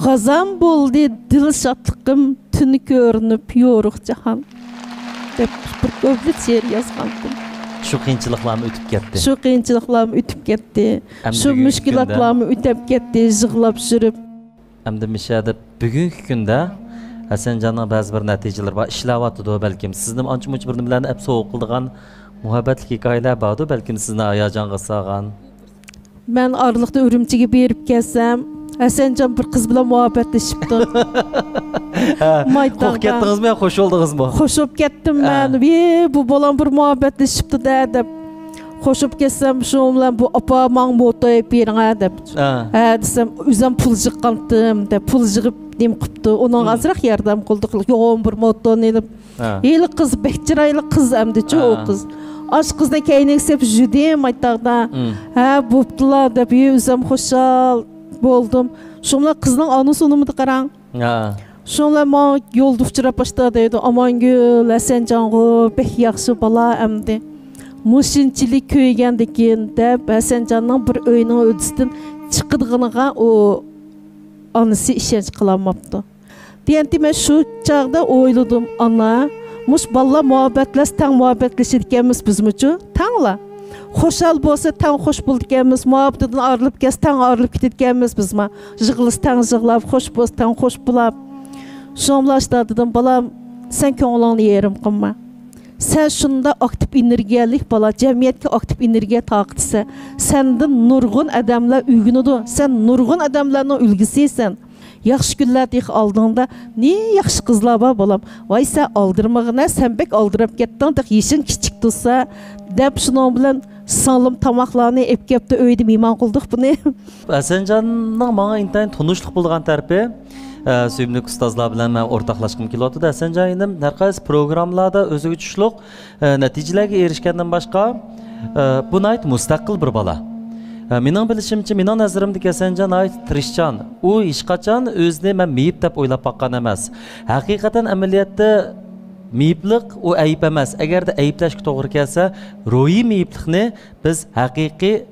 غازام بولدى دىل شادلىقىم، تۈن كۆرۈنۈپ يورۇق جاھان. دەپ بىر كوپلېت شېئىر يازغانتىم. شۇ قىيىنچىلىقلارمۇ ئۆتۈپ كەتتى. شۇ قىيىنچىلىقلارمۇ ئۆتۈپ كەتتى. ئەمدى شۇ بۈگۈنكى كۈندە مۈشكۈلاتلارمۇ ئۆتۈپ كەتتى، يىغلاپ يۈرۈپ. ئەمدى مىشە دەپ بۈگۈنكى كۈندە ھەسەنجاننىڭ بەزى بىر نەتىجىلىرى بار، ئىشلەۋاتىدۇ بەلكىم. سىزنىمۇ ئانچە-مۇنچە بىر نېمىلەرنى ئەپ سوۋغا قىلىدىغان مۇھەببەتلىك ھېكايىلەر باردۇ، بەلكىم سىزنى ھاياجانغا سالغان. مەن ئارىلىقتا ئۈرۈمچىگە بېرىپ كەلسەم، ھەسەنجان بىر قىز بىلەن مۇھەببەتلىشىپتۇ. ھە، مايتاغدا. قورقۇپ كەتتىڭىزمۇ يا خوش بولدىڭىزمۇ؟ خوش بولۇپ كەتتىم ھە. مەن. ۋى، بۇ بالام بىر مۇھەببەتلىشىپتۇ-دە، دەپ. خوش بولۇپ كەتسەم، شۇنىڭ بىلەن، «بۇ ئاپا، ماڭا موتور ئېلىپ بېرىڭە» دەپ. ھە. ھە دېسەم، «ئۆزۈم پۇل يىغقانتىم» دەپ، پۇل يىغىپ نېمە قىپتۇ. ئۇنىڭغا مم. ئازراق ياردەم قىلدۇق. يوغان بىر موتورنى ئېلىپ، ھە. ھېلى قىز بەك چىرايلىق قىز ئەمدىچۇ ئۇ ھە. قىز. ئاشۇ قىزنى كەينىگە سېلىپ يۈردۈم مايتاغدا. مم. ھە، بوپتۇلا دەپ، ھېي، ئۆزۈم خۇشال بولدۇم. شۇڭا قىزنىڭ ئانىسى ئۇنىمىدى قاراڭ. ھە. شۇڭا ماڭا يولدا ئۇچراپ باشتا دەيدۇ، «ئامانگۈل، ھەسەنجانغۇ بەك ياخشى بالا ئەمدى. مۇشۇنچىلىك كۆيگەندىكىن» دەپ، ھەسەنجاننىڭ بىر ئۆينىڭ ھۆددىسىدىن چىقىدىغىنىغا ئۇ ئانىسى ئىشەنچ قىلالماپتۇ. دېگەنتى مەن شۇ چاغدا ئويلىدىم، ئانا، مۇشۇ بالىلار مۇھەببەتلەشسە تەڭ مۇھەببەتلىشىدىكەنمىز بىزمۇچۇ؟ تەڭلا. خۇشال بولسا تەڭ خوش بولىدىكەنمىز، مۇھەببىتىدىن ئايرىلىپ كەتسە تەڭ ئايرىلىپ كېتىدىكەنمىز بىزمۇ. يىغلىسا تەڭ يىغلاپ، خوش بولسا تەڭ خوش بولاپ. شۇڭا بىلەن شۇنداق دېدىم، بالام، سەن كۆڭلۈڭنى يېرىم قىلما. سەن شۇنداق ئاكتىپ ئېنېرگىيەلىك بالا، جەمئىيەتكە ئاكتىپ ئېنېرگىيە تارقىتىسەن. سەندىن نۇرغۇن ئادەملەر ئۆگىنىدۇ، سەن نۇرغۇن ئادەملەرنىڭ ئۈلگىسىسەن. ياخشى كۈنلەر تېخى ئالدىڭدا. نى ياخشى قىزلار بار، بالام. ۋاي، سەن ئالدىرىمىغىنە، سەن بەك ئالدىراپ كەتتىڭ، تېخى يېشىڭ كىچىك تۇرسا، دەپ شۇنىڭ بىلەن سىڭلىم تاماقلارنى ئېلىپ كەپتۇ، ئۆيدە مېھمان قىلدۇق بۇنى. ھەسەنجاننىڭ ماڭا ئىنتايىن تونۇشلۇق بولىدىغان تەرىپى، ئە، سۆيۈملۈك ئۇستازلار بىلەن مەن ئورتاقلاشقۇم كېلىۋاتىدۇ. ھەسەنجان ئىنىم ھەر قايسى پروگراممىلاردا ئۆزىگە چۈشلۈق، ئە، نەتىجىلەرگە ئېرىشكەندىن باشقا، ئە، بۇ ناھايىتى مۇستەقىل بىر بالا. ئە، مېنىڭ بىلىشىمچە، مېنىڭ نەزىرىمدىكى ھەسەنجان ناھايىتى تىرىشچان. ئۇ ھېچقاچان ئۆزىنى مەن مېيىپ دەپ ئويلاپ باققان ئەمەس. ھەقىقەتەن ئەمەلىيەتتە مېيىپلىق ئۇ ئەيىب ئەمەس. ئەگەردە ئەيىبلەشكە توغرا كەلسە، روھىي مېيىپلىقنى بىز ھەقىقىي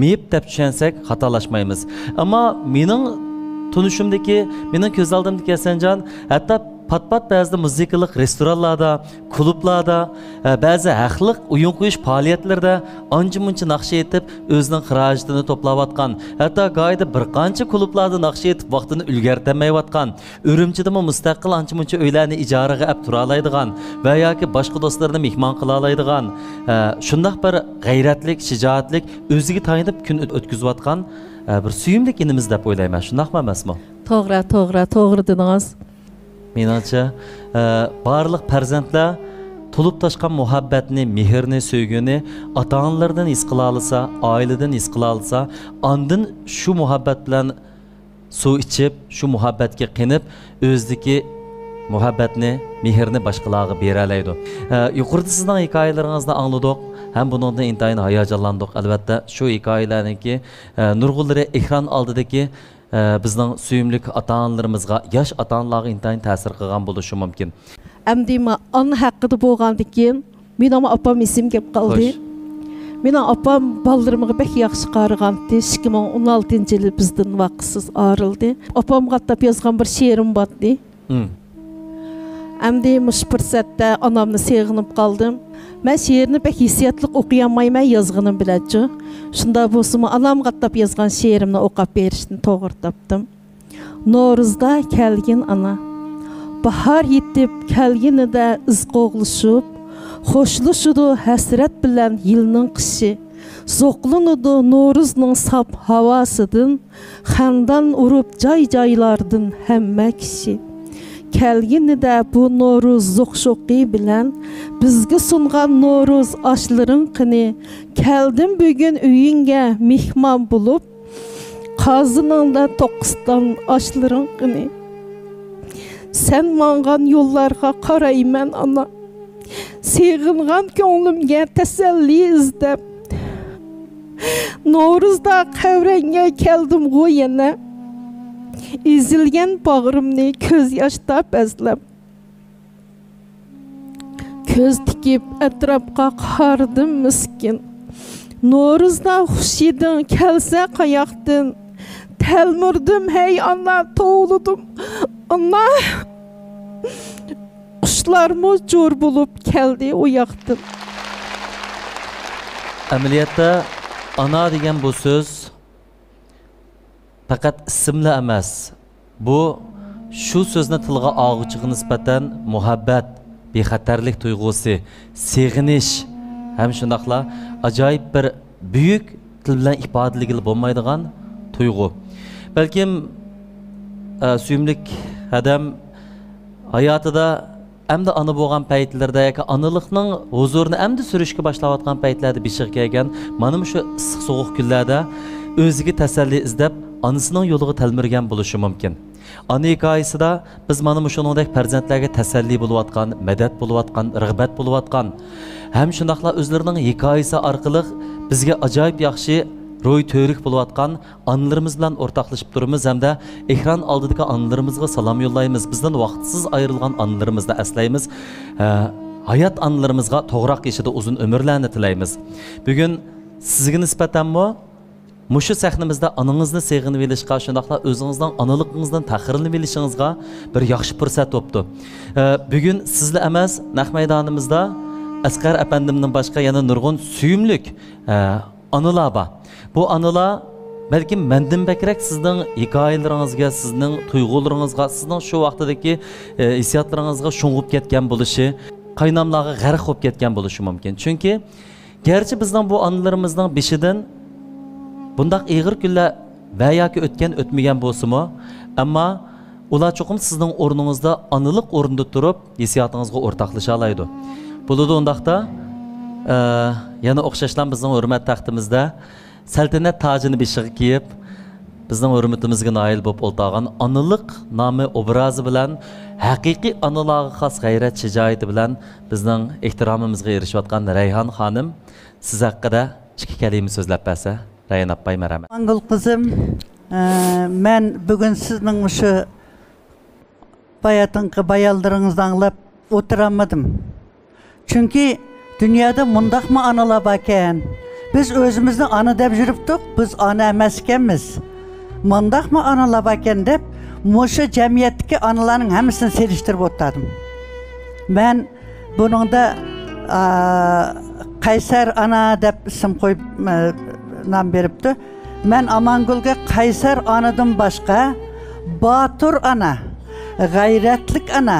مېيىپ دەپ چۈشەنسەك خاتالاشمايمىز. ئەمما مېنىڭ تونۇشۇمدىكى، مېنىڭ كۆز ئالدىمدىكى ھەسەنجان ھەتتا پات-پات بەزىدە مۇزىكىلىق رېستورانلاردا، كۇلۇبلاردا، ھە، بەزى ھەقلىق ئويۇن قويۇش پائالىيەتلىرىدە ئانچە-مۇنچە ناخشا ئېيتىپ، ئۆزىنىڭ خىراجىتىنى توپلاۋاتقان، ھەتتا گاھىدا بىر قانچە كۇلۇبلاردا ناخشا ئېيتىپ، ۋاقتىنى ئۈلگۈرتەلمەيۋاتقان، ئۈرۈمچىدىمۇ مۇستەقىل ئانچە-مۇنچە ئۆيلەرنى ئىجارىگە ئەپ تۇرالايدىغان ۋە ياكى باشقا دوستلىرىنى مېھمان قىلالايدىغان، ئە، شۇنداق بىر غەيرەتلىك، شىجائەتلىك، ئۆزىگە تايىنىپ كۈن ئۆت-، ئۆتكۈزۈۋاتقان، ئە، بىر سۆيۈملۈك ئىنىمىز دەپ ئويلايمەن. شۇنداقمۇ ئەمەسمۇ؟ توغرا، توغرا، توغرا دېدىڭىز. مېنىڭچە، ئە، بارلىق پەرزەنتلەر تولۇپ تاشقان مۇھەببەتنى، مېھىرنى، سۆيگۈنى ئاتا-ئانىلىرىدىن ھېس قىلالىسا، ئائىلىدىن ھېس قىلالىسا، ئاندىن شۇ مۇھەببەت بىلەن سۇ ئىچىپ، شۇ مۇھەببەتكە قېنىپ، ئۆزىدىكى مۇھەببەتنى، مېھىرنى باشقىلارغا بېرەلەيدۇ. ئە، يۇقىرىدا سىزنىڭ ھېكايىلىرىڭىزنى ئاڭلىدۇق ھەم بۇنىڭدىن ئىنتايىن ھاياجانلاندۇق. ئەلۋەتتە، شۇ ھېكايىلەرنىڭكى، ئە، نۇرغۇنلىرى ئېكران ئالدىدىكى، ئە، بىزنىڭ سۆيۈملۈك ئاتا-ئانىلىرىمىزغا، ياش ئاتا-ئانىلارغا ئىنتايىن تەسىر قىلغان بولۇشى مۇمكىن. ئەمدى ما-، ئانا ھەققىدە بولغاندىكىن، مېنىڭمۇ ئاپام ئېسىمگە كېلىپ قالدى. خوش. مېنىڭ ئاپام بالىلىرىمغا بەك ياخشى قارىغانتى. ئىككى مىڭ ئون ئالتىنچى يىلى بىزدىن ۋاقىتسىز ئايرىلدى. ئاپامغا ئاتاپ يازغان بىر شېئىرىم بارتى. ھىم. ئەمدى مۇشۇ پۇرسەتتە ئانامنى سېغىنىپ قالدىم. مەن شېئىرنى بەك ھېسسىياتلىق ئوقۇيالمايمەن يازغىنىم بىلەنچۇ. شۇنداق بولسىمۇ، ئانامغا ئاتاپ يازغان شېئىرىمنى ئوقۇپ بېرىشنى توغرا تاپتىم. نورۇزدا كەلگىن ئانا. باھار يېتىپ كەلگىنىدە ئىز قوغلىشىپ، خوشلىشىدۇ ھەسرەت بىلەن يىلنىڭ قىشى. زوقلىنىدۇ نورۇزنىڭ ساپ ھاۋاسىدىن، خەندان ئۇرۇپ جاي-جايلاردىن ھەممە كىشى. كەلگىنىدە بۇ نورۇز زوق-شوقى بىلەن، بىزگە سۇنغان نورۇز ئاشلىرىڭ قېنى؟ كەلدىم بۈگۈن ئۆيۈڭگە مېھمان بولۇپ، قازىنىڭدا توققۇز تال ئاشلىرىڭ قېنى؟ سەن ماڭغان يوللارغا قارايمەن ئانا. سېغىنغان كۆڭلۈمگە تەسەللى ئىزدەپ، نورۇزدا قەۋرەڭگە كەلدىمغۇ يەنە. ئېزىلگەن باغرىمنى كۆز ياشتا بەزلەپ، كۆز تىكىپ ئەتراپقا قارىدىم مىسكىن. نورۇزدا خۇش ھىدىڭ كەلسە قاياقتىن؟ تەلمۈردۈم ھەي ئانا، توۋلىدىم ئانا. قۇشلارمۇ جور بولۇپ كەلدى ئۇ ياقتىن. ئەمەلىيەتتە، ئانا دېگەن بۇ سۆز پەقەت ئىسىملا ئەمەس، بۇ شۇ سۆزنى تىلغا ئالغۇچىغا نىسبەتەن مۇھەببەت، بىخەتەرلىك تۇيغۇسى، سېغىنىش ھەم شۇنداقلا ئاجايىپ بىر بۈيۈك تىل بىلەن ئىپادىلىگىلى بولمايدىغان تۇيغۇ. بەلكىم، ئە، سۆيۈملۈك ھەدەم ھاياتىدا ئەمدى ئانا بولغان پەيتلىرىدە ياكى ئانىلىقنىڭ ھۇزۇرىنى ئەمدى سۈرۈشكە باشلاۋاتقان پەيتلەردە بېشىغا كەلگەن مانا مۇشۇ ئىسسىق سوغۇق كۈنلەردە ئۆزىگە تەسەللى ئىزدەپ، ئانىسىنىڭ يولىغا تەلمۈرگەن بولۇشى مۇمكىن. ئانا ھېكايىسىدا بىز مانا مۇشۇنىڭدەك پەرزەنتلەرگە تەسەللى بولۇۋاتقان، مەدەت بولۇۋاتقان، رىغبەت بولۇۋاتقان، ھەم شۇنداقلا ئۆزلىرىنىڭ ھېكايىسى ئارقىلىق بىزگە ئاجايىپ ياخشى روھىي تۈۋرۈك بولۇۋاتقان ئانىلىرىمىز بىلەن ئورتاقلىشىپ تۇرىمىز ھەمدە ئېكران ئالدىدىكى ئانىلىرىمىزغا سالام يوللايمىز. بىزدىن ۋاقىتسىز ئايرىلغان ئانىلىرىمىزنى ئەسلەيمىز. ھە، ھايات ئانىلىرىمىزغا توغراق يېشىدا ئۇزۇن ئۆمۈرلەرنى تىلەيمىز. بۈگۈن سىزگە نىسبەتەنمۇ مۇشۇ سەھنىمىزدە ئانىڭىزنى سېغىنىۋېلىشقا، شۇنداقلا ئۆزىڭىزنىڭ ئانىلىقىڭىزدىن پەخىرلىنىۋېلىشىڭىزغا بىر ياخشى پۇرسەت بوپتۇ. ھە، بۈگۈن سىزلا ئەمەس، نەق مەيدانىمىزدا ئەسقەر ئەپەندىمدىن باشقا يەنە نۇرغۇن سۆيۈملۈك، ھە، ئانىلار بار. بۇ ئانىلار بەلكىم مەندىن بەكرەك سىزنىڭ ھېكايىلىرىڭىزگە، سىزنىڭ تۇيغۇلىرىڭىزغا، سىزنىڭ شۇ ۋاقتىدىكى، ئە، ھېسسىياتلىرىڭىزغا شۇڭغۇپ كەتكەن بولۇشى، قايناملارغا غەرق بولۇپ كەتكەن بولۇشى مۇمكىن. چۈنكى گەرچە بىزنىڭ بۇ ئانىلىرىمىزنىڭ بېشىدىن بۇنداق ئېغىر كۈنلەر ۋە ياكى ئۆتكەن، ئۆتمىگەن بولسىمۇ، ئەمما ئۇلار چوقۇم سىزنىڭ ئورنىڭىزدا، ئانىلىق ئورنىدا تۇرۇپ، ھېسسىياتىڭىزغا ئورتاقلىشالايدۇ. بولىدۇ ئۇنداقتا، ئە، يەنە ئوخشاشلا بىزنىڭ ھۆرمەت تەختىمىزدە سەلتەنەت تاجىنى بېشىغا كىيىپ، بىزنىڭ ھۆرمىتىمىزگە نائىل بولۇپ ئولتۇرغان ئانىلىق نامى ئوبرازى بىلەن، ھەقىقىي ئانىلارغا خاس غەيرەت شىجائىتى بىلەن بىزنىڭ ئېھتىرامىمىزغا ئېرىشىۋاتقان رەيھان خانىم سىز ھەققىدە ئىككى كەلىمە سۆزلەپ بەرسە. رەيھان ئاپاي، مەرھەمەت. ماڭغۇل قىزىم، ئە، مەن بۈگۈن سىزنىڭ مۇشۇ باياتىنقى بايانلىرىڭىزنى ئاڭلاپ ئولتۇرالمىدىم. چۈنكى دۇنيادا مۇنداقمۇ ئانىلار باركەن. بىز ئۆزىمىزنى ئانا دەپ يۈرۈپتۇق، بىز ئانا ئەمەس ئىكەنمىز. مۇنداقمۇ ئانىلار باركەن دەپ، مۇشۇ جەمئىيەتتىكى ئانىلارنىڭ ھەممىسىنى سېلىشتۇرۇپ ئولتۇردۇم. مەن بۇنىڭدا، ئا، قەيسەر ئانا دەپ ئىسىم قويۇپ، ئە، نام بېرىپتۇ. مەن ئامانگۈلگە قەيسەر ئانىدىن باشقا، باتۇر ئانا، غەيرەتلىك ئانا،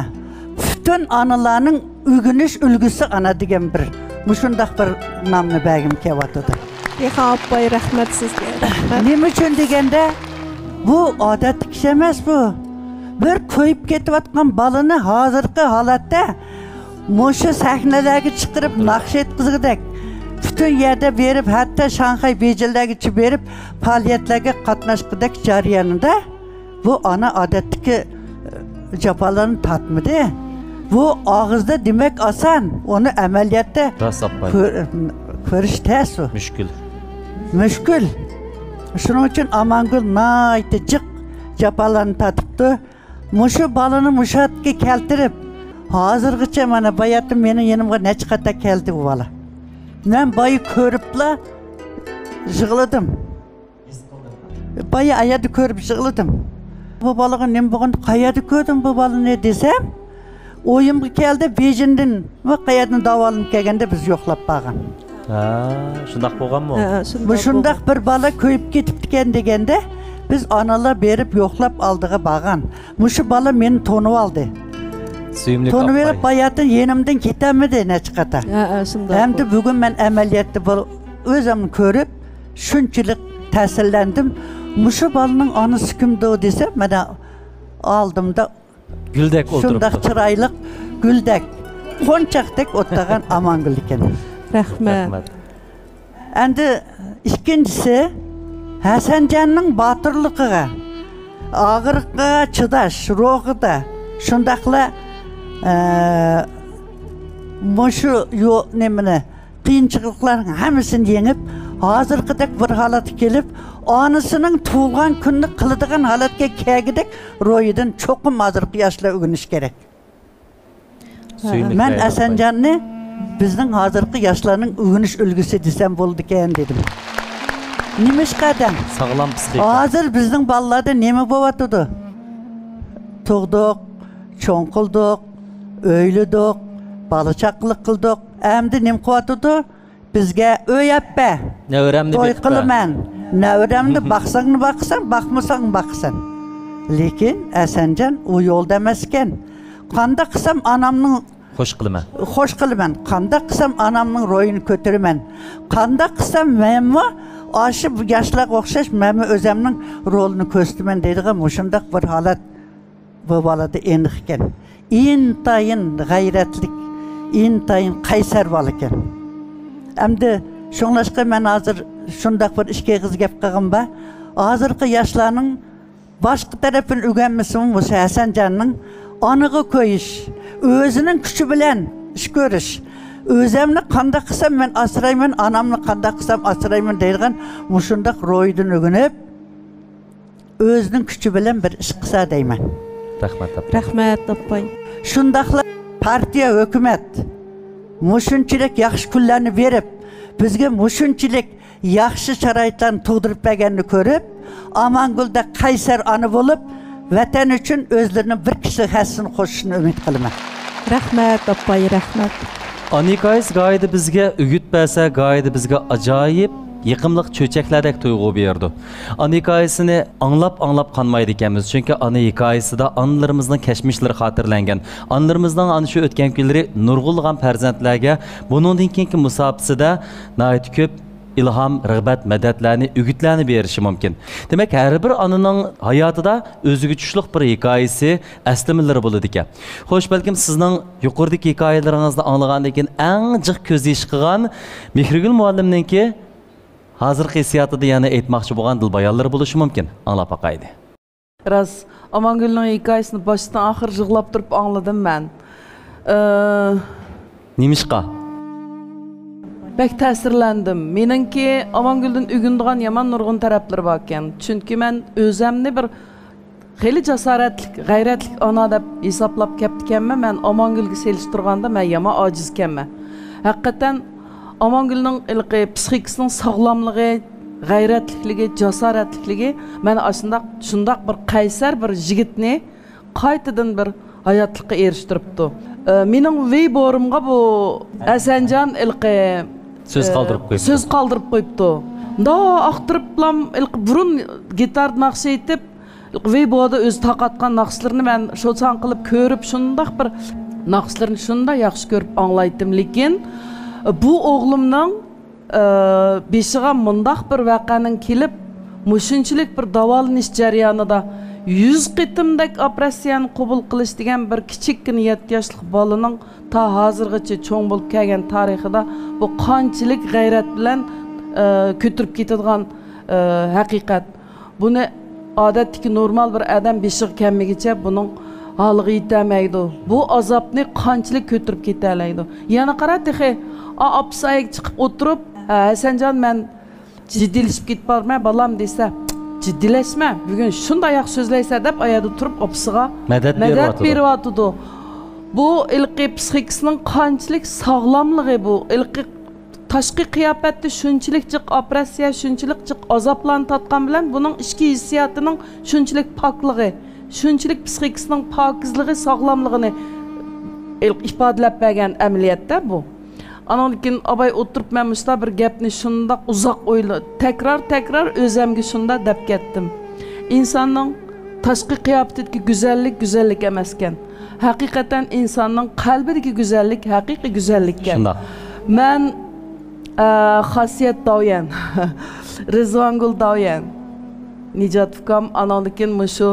پۈتۈن ئانىلارنىڭ ئۆگىنىش ئۈلگىسى ئانا دېگەن بىر، مۇشۇنداق بىر نامنى بەرگۈم كېلىۋاتىدۇ. رەيھان ئاپاي، رەھمەت سىزگە. رەھمەت. نېمە ئۈچۈن دېگەندە، بۇ ئادەتتىكى ئىش ئەمەس بۇ. بىر كۆيۈپ كېتىۋاتقان بالىنى ھازىرقى ھالەتتە مۇشۇ سەھنىلەرگە چىقىرىپ، ناخشا ئېيتقۇزغۇدەك، پۈتۈن يەردە بېرىپ، ھەتتا شاڭخەي، بېيجىڭلارغىچە بېرىپ، پائالىيەتلەرگە قاتناشقۇدەك جەريانىدا بۇ ئانا ئادەتتىكى، ئە، جاپالارنى تارتمىدى. بۇ ئاغزىدا دېمەك ئاسان، ئۇنى ئەمەلىيەتتە راست ئاپاي. كۆر-، كۆرۈش تەس ئۇ. مۈشكۈل. مۈشكۈل. شۇنىڭ ئۈچۈن ئامانگۈل ناھايىتى جىق جاپالارنى تارتىپتۇ. مۇشۇ بالىنى مۇشۇ يەرگە كەلتۈرۈپ، ھازىرغىچە مانا باياتىن مېنىڭ يېنىمغا نەچچە قېتىم كەلدى بۇ بالا. مەن بايا كۆرۈپلا يىغلىدىم. بايا ئايەردە كۆرۈپ يىغلىدىم. بۇ بالىغا نېمە بولغان، قەيەردە كۆردۈم بۇ بالىنى دېسەم، ئويۇمغا كەلدى، بېيجىڭدىن ۋە قەيەردىن داۋالىنىپ كەلگەندە بىز يوقلاپ بارغان. ھە، شۇنداق بولغانمۇ؟ ھە، شۇنداق مۇشۇنداق بولغان. بىر بالا كۆيۈپ كېتىپتىكەن دېگەندە، بىز ئانىلار بېرىپ يوقلاپ ئالدىغا بارغان. مۇشۇ بالا مېنى تونۇۋالدى. سۆيۈملۈك تونۇۋېلىپ ئاپاي. باياتىن يېنىمدىن كېتەلمىدى نەچچە قېتىم. ھە، ھە، شۇنداق. ئەمدى بۈگۈن مەن ئەمەلىيەتتە بۇ ئۆزۈمنى كۆرۈپ، شۇنچىلىك تەسىرلەندىم. مۇشۇ بالىنىڭ ئانىسى كىمدۇ دېسەم، مانا ئالدىمدا گۈلدەك ئولتۇرۇپتۇ. شۇنداق چىرايلىق، گۈلدەك، غونچاقتەك ئولتۇرغان ئامانگۈل ئىكەن. رەھمەت. رەھمەت. ئەمدى ئىككىنچىسى، ھەسەنجاننىڭ باتۇرلۇقىغا، ئاغرىققا چىداش روھىدا، شۇنداقلا، ئە، مۇشۇ يو-، نېمىنى، قىيىنچىلىقلارنىڭ ھەممىسىنى يېڭىپ، ھازىرقىدەك بىر ھالەتكە كېلىپ، ئانىسىنىڭ تۇغۇلغان كۈنىنى قىلىدىغان ھالەتكە كەلگۈدەك روھىدىن چوقۇم ھازىرقى ياشلار ئۆگىنىشى كېرەك. سۆيۈملۈك مەن ھەسەنجاننى بىزنىڭ ھازىرقى ياشلارنىڭ ئۆگىنىش ئۈلگىسى دېسەم بولىدىكەن دېدىم. نېمىشقا دەڭ؟ ساغلام پسىخىكا. ھازىر بىزنىڭ بالىلاردا نېمە بولۇۋاتىدۇ؟ تۇغدۇق، چوڭ قىلدۇق، ئۆيلىدۇق، بالا چاقىلىق قىلدۇق. ئەمدى نېمە قىلىۋاتىدۇ؟ بىزگە ئۆي ئەپ بەر. نەۋرەمنى توي بېقىپ بەر. قىلىمەن. نەۋرەمنى باقساڭمۇ باقىسەن، باقمىساڭمۇ باقىسەن. لېكىن ھەسەنجان ئۇ يولدا ئەمەس ئىكەن. قانداق قىلسام ئانامنىڭ خوش قىلىمەن. خوش قىلىمەن. قانداق قىلسام ئانامنىڭ روھىنى كۆتۈرىمەن. قانداق قىلسام مەنمۇ ئاشۇ ياشلارغا ئوخشاش مەنمۇ ئۆزەمنىڭ رولىنى كۆرسىتىمەن دەيدىغان مۇشۇنداق بىر ھالەت بۇ بالىدا ئېنىق ئىكەن. ئىنتايىن غەيرەتلىك، ئىنتايىن قەيسەر بالا ئىكەن. ئەمدى شۇڭلاشقا مەن ھازىر شۇنداق بىر ئىككى ئېغىز گەپ قىلغۇم بار. ھازىرقى ياشلارنىڭ باشقا تەرەپتىن ئۆگەنمىسىمۇ، مۇشۇ ھەسەنجاننىڭ ئانىغا كۆيۈش، ئۆزىنىڭ كۈچى بىلەن ئىش كۆرۈش، ئۆزەمنى قانداق قىلسام مەن ئاسرايمەن، ئانامنى قانداق قىلسام ئاسرايمەن دەيدىغان مۇشۇنداق روھىدىن ئۆگىنىپ، ئۆزىنىڭ كۈچى بىلەن بىر ئىش قىلسا دەيمەن. رەھمەت ئاپا. رەھمەت ئاپاي. شۇنداقلا پارتىيە، ھۆكۈمەت مۇشۇنچىلىك ياخشى كۈنلەرنى بېرىپ، بىزگە مۇشۇنچىلىك ياخشى شارائىتلارنى تۇغدۇرۇپ بەرگەننى كۆرۈپ، ئامانگۈلدەك قەيسەر ئانا بولۇپ، ۋەتەن ئۈچۈن ئۆزلىرىنىڭ بىر كىشىلىك ھەسسىسىنى قوشۇشىنى ئۈمىد قىلىمەن. رەھمەت ئاپاي، رەھمەت. ئانا ھېكايىسى گاھىدا بىزگە ئۈگۈت بەرسە، گاھىدا بىزگە ئاجايىپ يېقىملىق چۆچەكلەردەك تۇيغۇ بېرىدۇ. ئانا ھېكايىسىنى ئاڭلاپ-ئاڭلاپ قانمايدىكەنمىز، چۈنكى ئانا ھېكايىسىدا ئانىلىرىمىزنىڭ كەچمىشلىرى خاتىرىلەنگەن. ئانىلىرىمىزنىڭ ئانا شۇ ئۆتكەن كۈنلىرى نۇرغۇنلىغان پەرزەنتلەرگە بۇنىڭدىن كېيىنكى مۇساپىسىدە ناھايىتى كۆپ ئىلھام، رىغبەت، مەدەتلەرنى، ئۈگۈتلەرنى بېرىشى مۇمكىن. دېمەك، ھەر بىر ئانىنىڭ ھاياتىدا ئۆزىگە چۈشلۈق بىر ھېكايىسى، ئەسلىمىلىرى بولىدىكەن. خوش، بەلكىم سىزنىڭ يۇقىرىدىكى ھېكايىلىرىڭىزنى ئاڭلىغاندىن كېيىن ئەڭ جىق كۆز يېشى قىلغان مېھرىگۈل مۇئەللىمنىڭكى ھازىرقى ھېسسىياتىدا يەنە ئېيتماقچى بولغان دىلبايانلىرى بولۇشى مۇمكىن. ئاڭلاپ باقايلى. راست، ئامانگۈلنىڭ ھېكايىسىنى باشتىن ئاخىر يىغلاپ تۇرۇپ ئاڭلىدىم مەن. ئى، نېمىشقا؟ بەك تەسىرلەندىم. مېنىڭكى ئامانگۈلدىن ئۆگىنىدىغان يامان نۇرغۇن تەرەپلىرى باركەن. چۈنكى مەن ئۆزەمنى بىر خېلى جاسارەتلىك، غەيرەتلىك ئانا دەپ ھېسابلاپ كەپتىكەنمەن. مەن ئامانگۈلگە سېلىشتۇرغاندا مەن يامان ئاجىزكەنمەن. ھەقىقەتەن ئامانگۈلنىڭ ھېلىقى پسىخىكىسىنىڭ ساغلاملىقى، غەيرەتلىكلىكى، جاسارەتلىكلىكى مەن ئاشۇنداق، شۇنداق بىر قەيسەر بىر يىگىتنى قايتىدىن بىر ھاياتلىققا ئېرىشتۈرۈپتۇ. ئى، مېنىڭ ۋېيبورۇمغا بۇ ھەسەنجان ھېلىقى، سۆز ئى، قالدۇرۇپ قويۇپتۇ. سۆز قالدۇرۇپ قويۇپتۇ. مۇنداق ئاختۇرۇپلام ھېلىقى بۇرۇن گىتاردا ناخشا ئېيتىپ، ۋېيبوردا ئۆزى تارقاتقان ناخشىلىرىنى مەن شۇ سان قىلىپ كۆرۈپ، شۇنداق بىر ناخشىلىرىنى شۇنداق ياخشى كۆرۈپ ئاڭلايتتىم. لېكىن بۇ ئوغلۇمنىڭ، ئى، بېشىغا مۇنداق بىر ۋەقەنىڭ كېلىپ، مۇشۇنچىلىك بىر داۋالىنىش جەريانىدا يۈز قېتىمدەك ئوپېراتسىيەنى قوبۇل قىلىش دېگەن بىر كىچىككىنە يەتتە ياشلىق بالىنىڭ تا ھازىرغىچە چوڭ بولۇپ كەلگەن تارىخىدا بۇ قانچىلىك غەيرەت بىلەن، ئى، كۆتۈرۈپ كېتىدىغان، ئى، ھەقىقەت. بۇنى ئادەتتىكى نورمال بىر ئادەم بېشىغا كەلمىگىچە بۇنىڭ ھالىغا يېتەلمەيدۇ. بۇ ئازابنى قانچىلىك كۆتۈرۈپ كېتەلەيدۇ؟ يەنە قارا تېخى، ئا، ئاپىسى ئايىغى چىقىپ ئولتۇرۇپ، ھە، ھەسەنجان، مەن جىددىيلىشىپ كېتىپ بارىمەن، بالام، دېسە، جىددىيلەشمە، بۈگۈن شۇنداق ياخشى سۆزلەيسەن، دەپ ئايەردە تۇرۇپ ئاپىسىغا مەدەت مەدەت بېرىۋاتىدۇ. بېرىۋاتىدۇ. بۇ ھېلىقى پسىخىكىسىنىڭ قانچىلىك ساغلاملىقى بۇ، ھېلىقى تاشقى قىياپەتتە شۇنچىلىك جىق ئوپېراتسىيە، شۇنچىلىك جىق ئازابلارنى تارتقان بىلەن بۇنىڭ ئىچكى ھېسسىياتىنىڭ شۇنچىلىك پاكلىقى، شۇنچىلىك پسىخىكىسىنىڭ پاكىزلىقى، ساغلاملىقىنى ئىپادىلەپ بەرگەن ئەمەلىيەتتە بۇ. ئانىڭدىن كېيىن ئاباي ئولتۇرۇپ مەن مۇشۇنداق بىر گەپنى شۇنداق ئۇزاق ئويلا-، تەكرار، تەكرار ئۆزەمگە شۇنداق دەپ كەتتىم. ئىنساننىڭ تاشقى قىياپىتىدىكى گۈزەللىك گۈزەللىك ئەمەسكەن. ھەقىقەتەن ئىنساننىڭ قەلبىدىكى گۈزەللىك ھەقىقىي گۈزەللىككەن. شۇنداق. مەن، ئە، خاسىيەت داۋيەن، رىزۋانگۈل داۋيەن، نىجات ئۇكام، ئاناڭدىن كېيىن مۇشۇ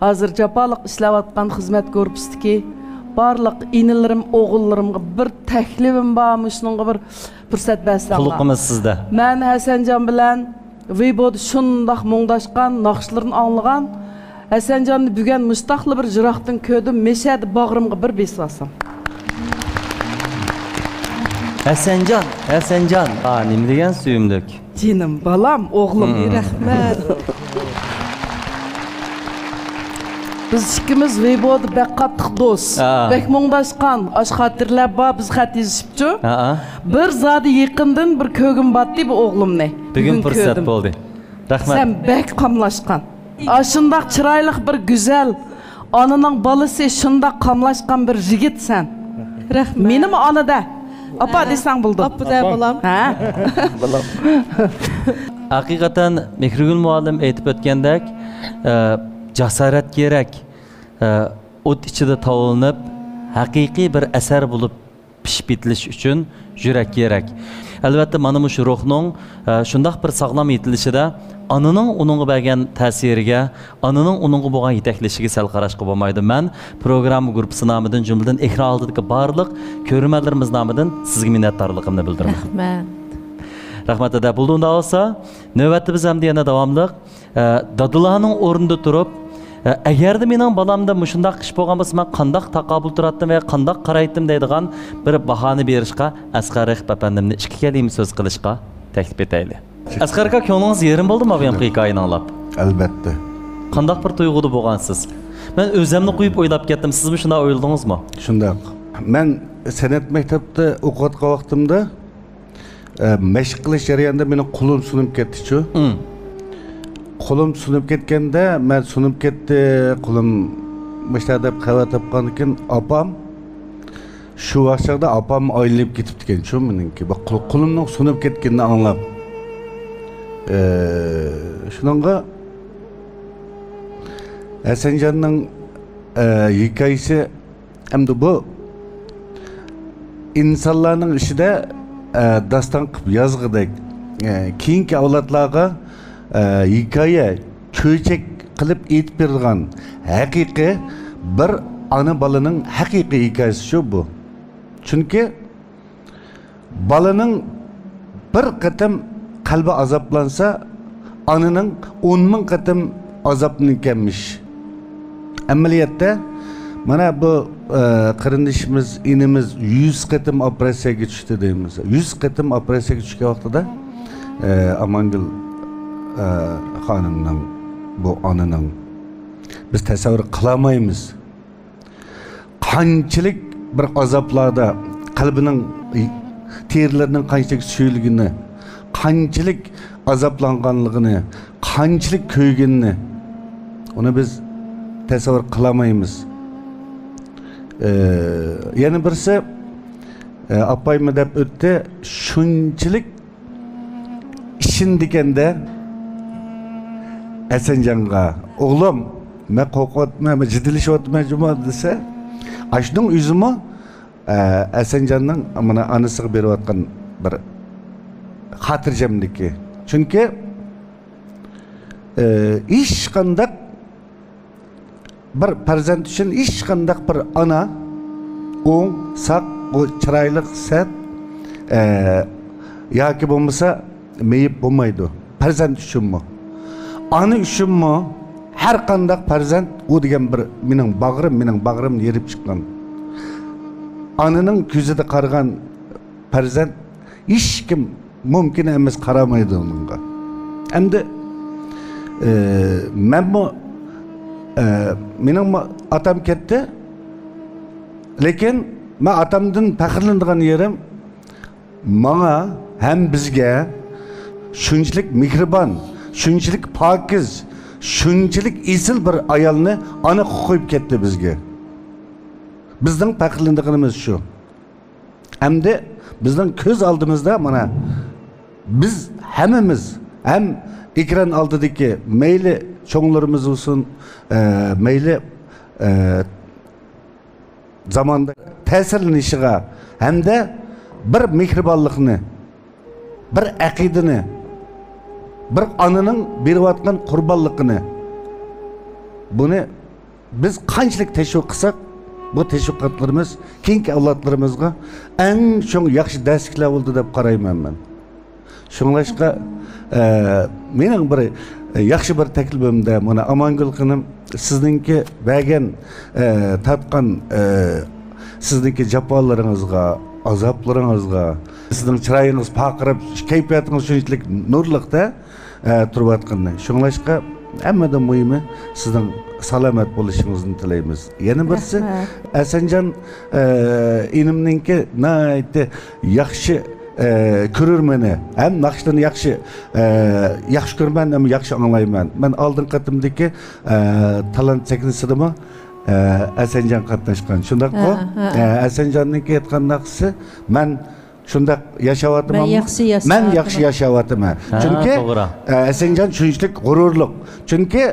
ھازىر جاپالىق ئىشلەۋاتقان خىزمەت گۇرۇپپىسىدىكى بارلىق ئىنىلىرىم، ئوغۇللىرىمغا بىر تەكلىپىم بار، مۇشۇنىڭغا بىر پۇرسەت بەرسەڭلار. قۇلىقىمىز سىزدە. مەن ھەسەنجان بىلەن ۋېيبودا شۇنداق مۇڭداشقان، ناخشىلىرىنى ئاڭلىغان. ھەسەنجاننى بۈگۈن مۇشتاقلا بىر يىراقتىن كۆردۈم، مەشەدە باغرىمغا بىر بېسىۋالسام. ھەسەنجان، ھەسەنجان. ئا، نېمە دېگەن سۆيۈملۈك. جېنىم بالام، ئوغلۇم. مم. رەھمەت. بىز ئىككىمىز ۋېيبودا بەك قاتتىق دوست. ھە. بەك مۇڭداشقان، ئاشۇ خاتىرىلەر بار، بىز خەت يېزىشىپچۇ. ھە. بىر زادى يېقىندىن بىر كۆرگۈم باتتى بۇ ئوغلۇمنى. بۈگۈن پۇرسەت بولدى. رەھمەت. سەن بەك قاملاشقان. ئاشۇنداق چىرايلىق بىر گۈزەل ئانىنىڭ بالىسى، شۇنداق قاملاشقان بىر يىگىتسەن. رەھمەت. مېنىمۇ ئانا دە. ئاپا دېسەڭ بولىدۇ. ئاپا دە، بالام. ھە؟ ھەقىقەتەن مېھرىگۈل مۇئەللىم ئېيتىپ ئۆتكەندەك، ئە، جاسارەت كېرەك، ئە، ئوت ئىچىدە تاۋلىنىپ، ھەقىقىي بىر ئەسەر بولۇپ پىشىپ يېتىلىش ئۈچۈن يۈرەك كېرەك. ئەلۋەتتە، مانا مۇشۇ روھنىڭ، ئە، شۇنداق بىر ساغلام يېتىلىشىدە ئانىنىڭ ئۇنىڭغا بەرگەن تەسىرىگە، ئانىنىڭ ئۇنىڭغا بولغان يېتەكلىشىگە سەل قاراشقا بولمايدۇ. مەن پروگرامما گۇرۇپپىسى نامىدىن، جۈملىدىن ئېكران ئالدىدىكى بارلىق كۆرۈرمەنلىرىمىز نامىدىن سىزگە مىننەتدارلىقىمنى بىلدۈرىمەن. رەھمەت. رەھمەت، دادا. بولدى ئۇنداق بولسا، نۆۋەتتە بىز ئەمدى يەنە داۋاملىق، ئە، دادىلارنىڭ ئورنىدا تۇرۇپ، ئە، ئەگەردە مېنىڭ بالامدا مۇشۇنداق ئىش بولغان بولسا، مەن قانداق تاقابىل تۇراتتىم ۋە قانداق قارايتتىم دەيدىغان بىر باھانى بېرىشقا ئەسقەر رەقىپ ئەپەندىمنى ئىككى كەلىمە سۆز قىلىشقا تەكلىپ ئېتەيلى. ئەسقەر ئاكا، كۆڭلىڭىز يېرىم بولدىمۇ بۇ يامقى ھېكايىنى ئاڭلاپ؟ ئەلۋەتتە. قانداق بىر تۇيغۇدا بولغانسىز؟ مەن ئۆزەمنى قويۇپ ئويلاپ كەتتىم، سىزمۇ شۇنداق ئويلىدىڭىزمۇ؟ شۇنداق. مەن سەنئەت مەكتەپتە ئوقۇۋاتقان ۋاقتىمدا، ئە، مەشىق قىلىش جەريانىدا مېنىڭ قولۇم سۇنۇپ كەتتىچۇ. مم. قولۇم سۇنۇپ كەتكەندە، مەن سۇنۇپ كەتتى، قولۇم مۇشۇنداق دەپ خەۋەر تاپقاندىن كېيىن ئاپام، شۇ ۋاقىت چاغدا ئاپام ئايلىنىپ كېتىپتىكەنچۇ مېنىڭكى. بۇ قول-، قولۇمنىڭ سۇنۇپ كەتكىنىنى ئاڭلاپ. ئە، شۇنىڭغا ھەسەنجاننىڭ، ئە، ھېكايىسى ئەمدى بۇ ئىنسانلارنىڭ ئىچىدە، ئە، داستان قىلىپ يازغۇدەك، ئە، كېيىنكى ئەۋلادلارغا، ئە، ھېكايە، چۆچەك قىلىپ ئېيتىپ بېرىدىغان ھەقىقىي بىر ئانا بالىنىڭ ھەقىقىي ھېكايىسى شۇ بۇ. چۈنكى بالىنىڭ بىر قېتىم قەلبى ئازابلانسا، ئانىنىڭ ئون مىڭ قېتىم ئازابلىنىدىكەنمىش. ئەمەلىيەتتە، مانا بۇ، ئە، قېرىندىشىمىز، ئىنىمىز يۈز قېتىم ئوپېراتسىيەگە چۈشتى دەيمىز. يۈز قېتىم ئوپېراتسىيەگە چۈشكەن ۋاقتىدا، ئە، ئامانگۈل، ئە، خانىمنىڭ، بۇ ئانىنىڭ، بىز تەسەۋۋۇر قىلالمايمىز. قانچىلىك بىر ئازابلاردا قەلبىنىڭ، تېرىلىرىنىڭ قانچىلىك سۆيۈلگىنى، قانچىلىك ئازابلانغانلىقىنى، قانچىلىك كۆيگىنىنى، ئۇنى بىز تەسەۋۋۇر قىلالمايمىز. ئى، يەنە بىرسى، ئى، ئاپايمۇ دەپ ئۆتتى، شۇنچىلىك ئىشىنىدىكەندە ھەسەنجانغا، «ئوغلۇم، مەن قورقۇۋاتىمەن، مەن جىددىيلىشىۋاتىمەن جۇمۇ» دېسە، ئاشۇنىڭ ئۆزىمۇ، ئە، ھەسەنجاننىڭ مانا ئانىسىغا بېرىۋاتقان بىر خاتىرجەملىكى. چۈنكى، ئە، ھېچقانداق بىر پەرزەنت ئۈچۈن ھېچقانداق بىر ئانا ئوڭ، ساق، چىرايلىق، سەت، ئە، ياكى بولمىسا مېيىپ بولمايدۇ. پەرزەنت ئۈچۈنمۇ، ئانا ئۈچۈنمۇ ھەر قانداق پەرزەنت ئۇ دېگەن بىر مېنىڭ باغرىم، مېنىڭ باغرىمنى يېرىپ چىققان. ئانىنىڭ كۆزىدە قارىغان پەرزەنت ھېچكىم مۇمكىن ئەمەس، قارىمايدۇ ئۇنىڭغا. ئەمدى، ئى، مەنمۇ، ئى، مېنىڭمۇ ئاتام كەتتى. لېكىن مەن ئاتامدىن پەخىرلىنىدىغان يېرىم، ماڭا ھەم بىزگە شۇنچىلىك مېھرىبان، شۇنچىلىك پاكىز، شۇنچىلىك ئېسىل بىر ئايالنى ئانا قىلىپ قويۇپ كەتتى بىزگە. بىزنىڭ پەخىرلىنىدىغىنىمىز شۇ. ئەمدى بىزنىڭ كۆز ئالدىمىزدا مانا بىز ھەممىمىز، ھەم ئېكران ئالدىدىكى مەيلى چوڭلىرىمىز بولسۇن، ئە، مەيلى، ئە، زاماندا تەسىرلىنىشىغا ھەمدە بىر مېھرىبانلىقنى، بىر ئەقىدىنى، بىر ئانىنىڭ بېرىۋاتقان قۇربانلىقىنى، بۇنى بىز قانچىلىك تەشۋىق قىلساق، بۇ تەشۋىقاتلىرىمىز كېيىنكى ئەۋلادلىرىمىزغا ئەڭ چوڭ ياخشى دەرسلىكلەر بولدى دەپ قارايمەن مەن. شۇڭلاشقا، ئە، مېنىڭ بىر، ئە، ياخشى بىر تەكلىپىمدە، مانا ئامانگۈل خېنىم، سىزنىڭكى بەرگەن، ئە، تارتقان، ئە، سىزنىڭكى جاپالىرىڭىزغا، ئازابلىرىڭىزغا، سىزنىڭ چىرايىڭىز پارقىراپ، كەيپىياتىڭىز شۇنچىلىك نۇرلۇق-دە، ئە، تۇرۇۋاتقىنىنى. شۇڭلاشقا ھەممىدىن مۇھىمى سىزنىڭ سالامەت بولۇشىڭىزنى تىلەيمىز. يەنە بىرسى، رەھمەت. ھەسەنجان، ئە، ئىنىمنىڭكى ناھايىتى ياخشى، ئە، كۆرۈرمەنى، ھەم ناخشىلىرىنى ياخشى، ئە، ياخشى كۆرىمەن، ھەم ياخشى ئاڭلايمەن. مەن ئالدىنقى قېتىمدىكى، ئە، تالانت سەھنىسىدىمۇ، ئە، ھەسەنجان قاتناشقان. شۇنداققۇ؟ ھە، ھە. ئە، ھەسەنجاننىڭكى ئېيتقان ناخشىسى، مەن شۇنداق ياشاۋاتىمەنمۇ؟ مەن ياخشى ياشاۋاتىمەن. مەن ياخشى ياشاۋاتىمەن. ھە، چۈنكى، توغرا. ئە، ھەسەنجان شۇنچىلىك غۇرۇرلۇق. چۈنكى،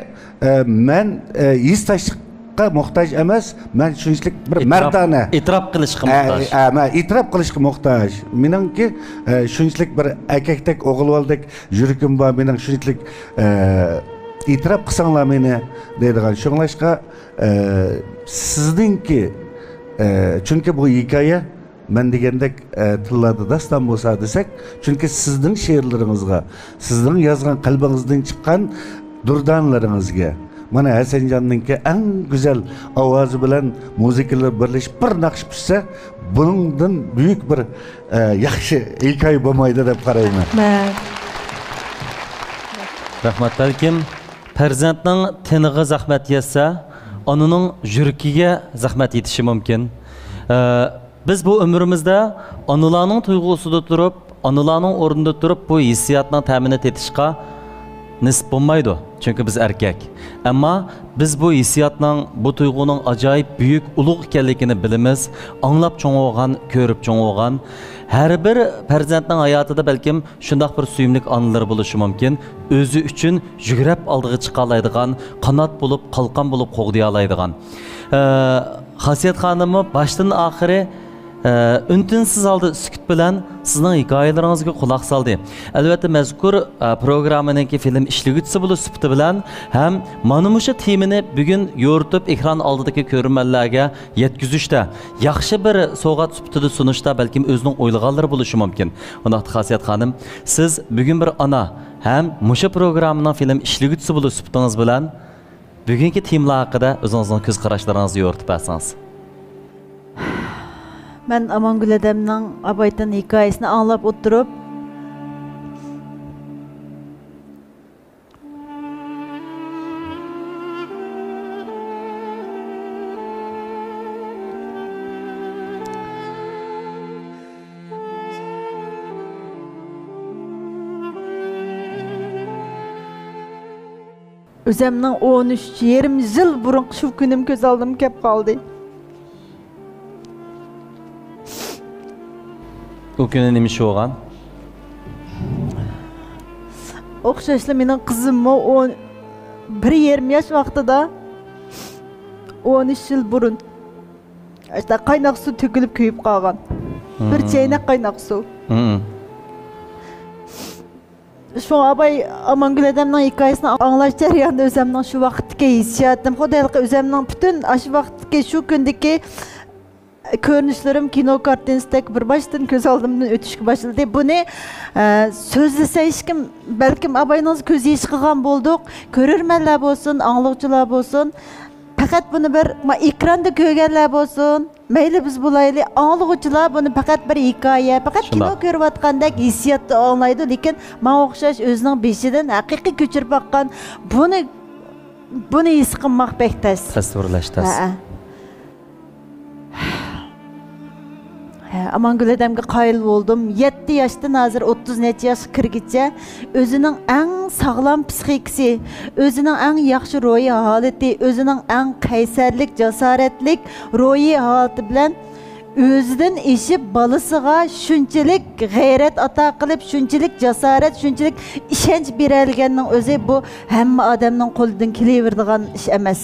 ئە، مەن، ئە، ھېسداشلىققا موھتاج ئەمەس، مەن شۇنچىلىك بىر ئېتىراپ، مەردانە. ئېتىراپ قىلىشقا ئە، موھتاج. ئە، مەن ئېتىراپ قىلىشقا موھتاج. مېنىڭكى، ئە، شۇنچىلىك بىر ئەركەكتەك، ئوغۇلۋالدەك يۈرىكىم بار، مېنىڭ شۇنچىلىك، ئە، ئېتىراپ قىلساڭلار مېنى دەيدىغان. شۇڭلاشقا، ئە، سىزنىڭكى، ئە، چۈنكى بۇ ھېكايە مەن دېگەندەك، ئە، تىللاردا داستان بولسا دېسەك، چۈنكى سىزنىڭ شېئىرلىرىڭىزغا، سىزنىڭ يازغان قەلبىڭىزدىن چىققان دۇردانىلىرىڭىزگە، مانا ھەسەنجاننىڭكى ئەڭ گۈزەل ئاۋازى بىلەن مۇزىكىلار بىرلىشىپ بىر ناخشا پۈتسە، بۇنىڭدىن بۈيۈك بىر، ئە، ياخشى ھېكايە بولمايدۇ دەپ قارايمەن. رەھمەت. رەھمەت. بەلكىم پەرزەنتنىڭ تېنىغا زەخمەت يەتسە، ئانىنىڭ يۈرىكىگە زەخمەت يېتىشى مۇمكىن. ئە، بىز بۇ ئۆمرىمىزدە ئانىلارنىڭ تۇيغۇسىدا تۇرۇپ، ئانىلارنىڭ ئورنىدا تۇرۇپ بۇ ھېسسىياتنىڭ تەمىنى تېتىشقا نېسىپ بولمايدۇ، چۈنكى بىز ئەركەك. ئەمما بىز بۇ ھېسسىياتنىڭ، بۇ تۇيغۇنىڭ ئاجايىپ بۈيۈك، ئۇلۇغ ئىكەنلىكىنى بىلىمىز، ئاڭلاپ چوڭ بولغان، كۆرۈپ چوڭ بولغان. ھەر بىر پەرزەنتنىڭ ھاياتىدا بەلكىم شۇنداق بىر سۆيۈملۈك ئانىلىرى بولۇشى مۇمكىن، ئۆزى ئۈچۈن يۈگرەپ ئالدىغا چىقالايدىغان، قانات بولۇپ، قالقان بولۇپ قوغدىيالايدىغان. ئە، خاسىيەت خانىممۇ باشتىن ئاخىرى، ئە، ئۈن-تىنسىز ھالدا سۈكۈت بىلەن سىزنىڭ ھېكايىلىرىڭىزگە قۇلاق سالدى. ئەلۋەتتە، مەزكۇر، ئە، پروگراممىنىڭكى فىلىم ئىشلىگۈچىسى بولۇش سۈپىتى بىلەن ھەم مانا مۇشۇ تېمىنى بۈگۈن يورۇتۇپ، ئېكران ئالدىدىكى كۆرۈرمەنلەرگە يەتكۈزۈشتە، ياخشى بىر سوۋغات سۈپىتىدە سۇنۇشتا بەلكىم ئۆزىنىڭ ئويلىغانلىرى بولۇشى مۇمكىن. ئۇنداقتا خاسىيەت خانىم، سىز بۈگۈن بىر ئانا ھەم مۇشۇ پروگراممىنىڭ فىلىم ئىشلىگۈچىسى بولۇش سۈپىتىڭىز بىلەن بۈگۈنكى تېمىلار ھەققىدە ئۆزىڭىزنىڭ كۆز قاراشلىرىڭىزنى يورۇتۇپ بەرسىڭىز. مەن ئامانگۈل ھەدەمنىڭ ئابايتىن ھېكايىسىنى ئاڭلاپ ئولتۇرۇپ، ئۆزەمنىڭ ئون ئۈچ يېرىم يىل بۇرۇنقى شۇ كۈنۈم كۆز ئالدىمغا كەپ قالدى. ئۇ كۈنى نېمە ئىش بولغان؟ ئوخشاشلا مېنىڭ قىزىممۇ ئون، بىر يېرىم ياش ۋاقتىدا، ئون ئۈچ يىل بۇرۇن، ئىشتە قايناق سۇ تۆكۈلۈپ كۆيۈپ قالغان. بىر چەينەك قايناق سۇ. شۇڭا ئاباي ئامانگۈل ھەدەمنىڭ ھېكايىسىنى ئاڭلاش جەريانىدا ئۆزەمنىڭ شۇ ۋاقىتتىكى ھېسسىياتىم، خۇددى ھېلىقى ئۆزەمنىڭ پۈتۈن ئاشۇ ۋاقىتتىكى، شۇ كۈندىكى كۆرۈنۈشلىرىم كىنو كارتىنىسىدەك بىر باشتىن كۆز ئالدىمدىن ئۆتۈشكە باشلىدى. بۇنى، ئە، سۆزلىسە ھېچكىم، بەلكىم ئاباينىڭ كۆز يېشى قىلغان بولدۇق. كۆرۈرمەنلەر بولسۇن، ئاڭلىغۇچىلار بولسۇن، پەقەت بۇنى بىر، ما، ئېكراندا كۆرگەنلەر بولسۇن، مەيلى بىز بولايلى، ئاڭلىغۇچىلار بۇنى پەقەت بىر ھېكايە، پەقەت كىنو كۆرۈۋاتقاندەك ھېسسىياتتا ئاڭلايدۇ، لېكىن ماڭا ئوخشاش ئۆزىنىڭ بېشىدىن ھەقىقىي كۆچۈرۈپ باققان بۇنى، بۇنى ھېس قىلماق بەك تەس. تەسۋىرلەش تەس. ھەئە. ھە، ئامانگۈل ھەدەمگە قايىل بولدۇم. يەتتە ياشتىن ھازىر ئوتتۇز نەچچە ياشقا كىرگىچە ئۆزىنىڭ ئەڭ ساغلام پسىخىكىسى، ئۆزىنىڭ ئەڭ ياخشى روھىي ھالىتى، ئۆزىنىڭ ئەڭ قەيسەرلىك، جاسارەتلىك روھىي ھالىتى بىلەن ئۆزىدىن ئېشىپ بالىسىغا شۇنچىلىك غەيرەت ئاتا قىلىپ، شۇنچىلىك جاسارەت، شۇنچىلىك ئىشەنچ بېرەلىگەننىڭ ئۆزى بۇ ھەممە ئادەمنىڭ قولىدىن كېلىۋېرىدىغان ئىش ئەمەس.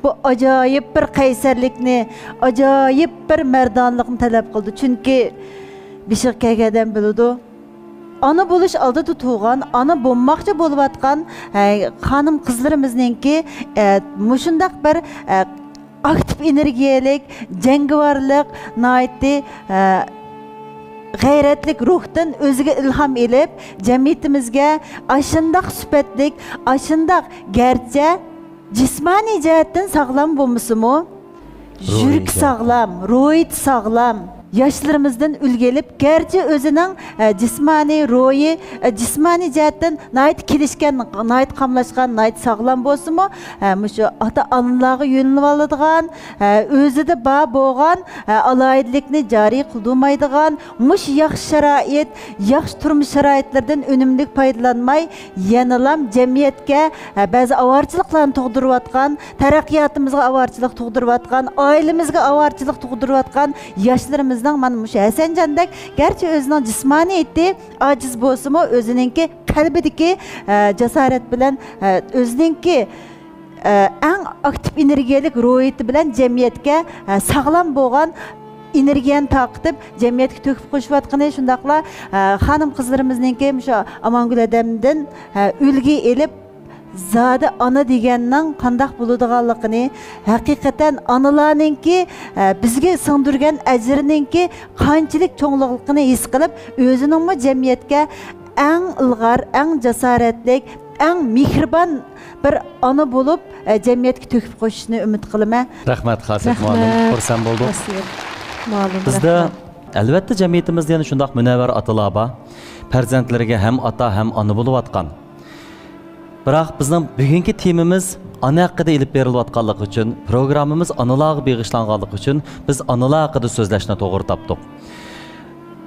بۇ ئاجايىپ بىر قەيسەرلىكنى، ئاجايىپ بىر مەردانلىقنى تەلەپ قىلىدۇ. چۈنكى بېشىغا كەلگەن ئادەم بىلىدۇ. ئانا بولۇش ئالدىدا تۇرغان، ئانا بولماقچى بولۇۋاتقان، ئە، خانىم قىزلىرىمىزنىڭكى، ئە، مۇشۇنداق بىر، ئە، ئاكتىپ ئېنېرگىيەلىك، جەڭگىۋارلىق، ناھايىتى، ئە، غەيرەتلىك روھتىن ئۆزىگە ئىلھام ئېلىپ، جەمئىيىتىمىزگە ئاشۇنداق سۈپەتلىك، ئاشۇنداق گەرچە جىسمانىي جەھەتتىن ساغلام بولمىسىمۇ، روھىي يۈرىكى جەھەتتىن ساغلام، روھىيىتى ساغلام ياشلىرىمىزدىن ئۈلگە ئېلىپ، گەرچە ئۆزىنىڭ، ئە، جىسمانىي، روھىي، ئە، جىسمانىي جەھەتتىن ناھايىتى كېلىشكەن، ناھايىتى قاملاشقان، ناھايىتى ساغلام بولسىمۇ، ئە، مۇشۇ ئاتا-ئانىلارغا يۆلىنىۋالىدىغان، ئە، ئۆزىدە بار بولغان، ئە، ئالاھىدىلىكنى جارى قىلدۇرمايدىغان، مۇشۇ ياخشى شارائىت، ياخشى تۇرمۇش شارائىتلىرىدىن ئۈنۈملۈك پايدىلانماي، يەنىلام جەمئىيەتكە، ئە، بەزى ئاۋارىچىلىقلارنى تۇغدۇرۇۋاتقان، تەرەققىياتىمىزغا ئاۋارىچىلىق تۇغدۇرۇۋاتقان، ئائىلىمىزگە ئاۋارىچىلىق تۇغدۇرۇۋاتقان ياشلىرىمىزنىڭ مانا مۇشۇ ھەسەنجاندەك، گەرچە ئۆزىنىڭ جىسمانىيىتى ئاجىز بولسىمۇ، ئۆزىنىڭكى قەلبىدىكى، ئە، جاسارەت بىلەن، ئە، ئۆزىنىڭكى، ئە، ئەڭ ئاكتىپ ئېنېرگىيەلىك روھىيىتى بىلەن جەمئىيەتكە، ئە، ساغلام بولغان ئېنېرگىيەنى تارقىتىپ، جەمئىيەتكە تۆكۈپ قوشۇۋاتقىنى، شۇنداقلا، ئە، خانىم قىزلىرىمىزنىڭكى مۇشۇ ئامانگۈل ھەدەمدىن، ئە، ئۈلگە ئېلىپ، زادى ئانا دېگەننىڭ قانداق بولىدىغانلىقىنى، ھەقىقەتەن ئانىلارنىڭكى، ئە، بىزگە سىڭدۈرگەن ئەجرىنىڭكى قانچىلىك چوڭلۇقلۇقىنى ھېس قىلىپ، ئۆزىنىڭمۇ جەمئىيەتكە ئەڭ ئىلغار، ئەڭ جاسارەتلىك، ئەڭ مېھرىبان بىر ئانا بولۇپ، ئە، جەمئىيەتكە تۆھپە قوشۇشىنى ئۈمىد قىلىمەن. رەھمەت، خاسىيەت مۇئەللىم. رەھمەت. خۇرسەن بولدۇق. خاسىيەت مۇئەللىم، بىزدە، رەھمەت. ئەلۋەتتە، جەمئىيىتىمىزدە يەنە شۇنداق مۇنەۋۋەر ئاتىلار بار. پەرزەنتلىرىگە ھەم ئاتا، ھەم ئانا بولۇۋاتقان. بىراق بىزنىڭ بۈگۈنكى تېمىمىز ئانا ھەققىدە ئېلىپ بېرىلىۋاتقانلىقى ئۈچۈن، پروگراممىمىز ئانىلارغا بېغىشلانغانلىقى ئۈچۈن، بىز ئانىلار ھەققىدە سۆزلەشنى توغرا تاپتۇق.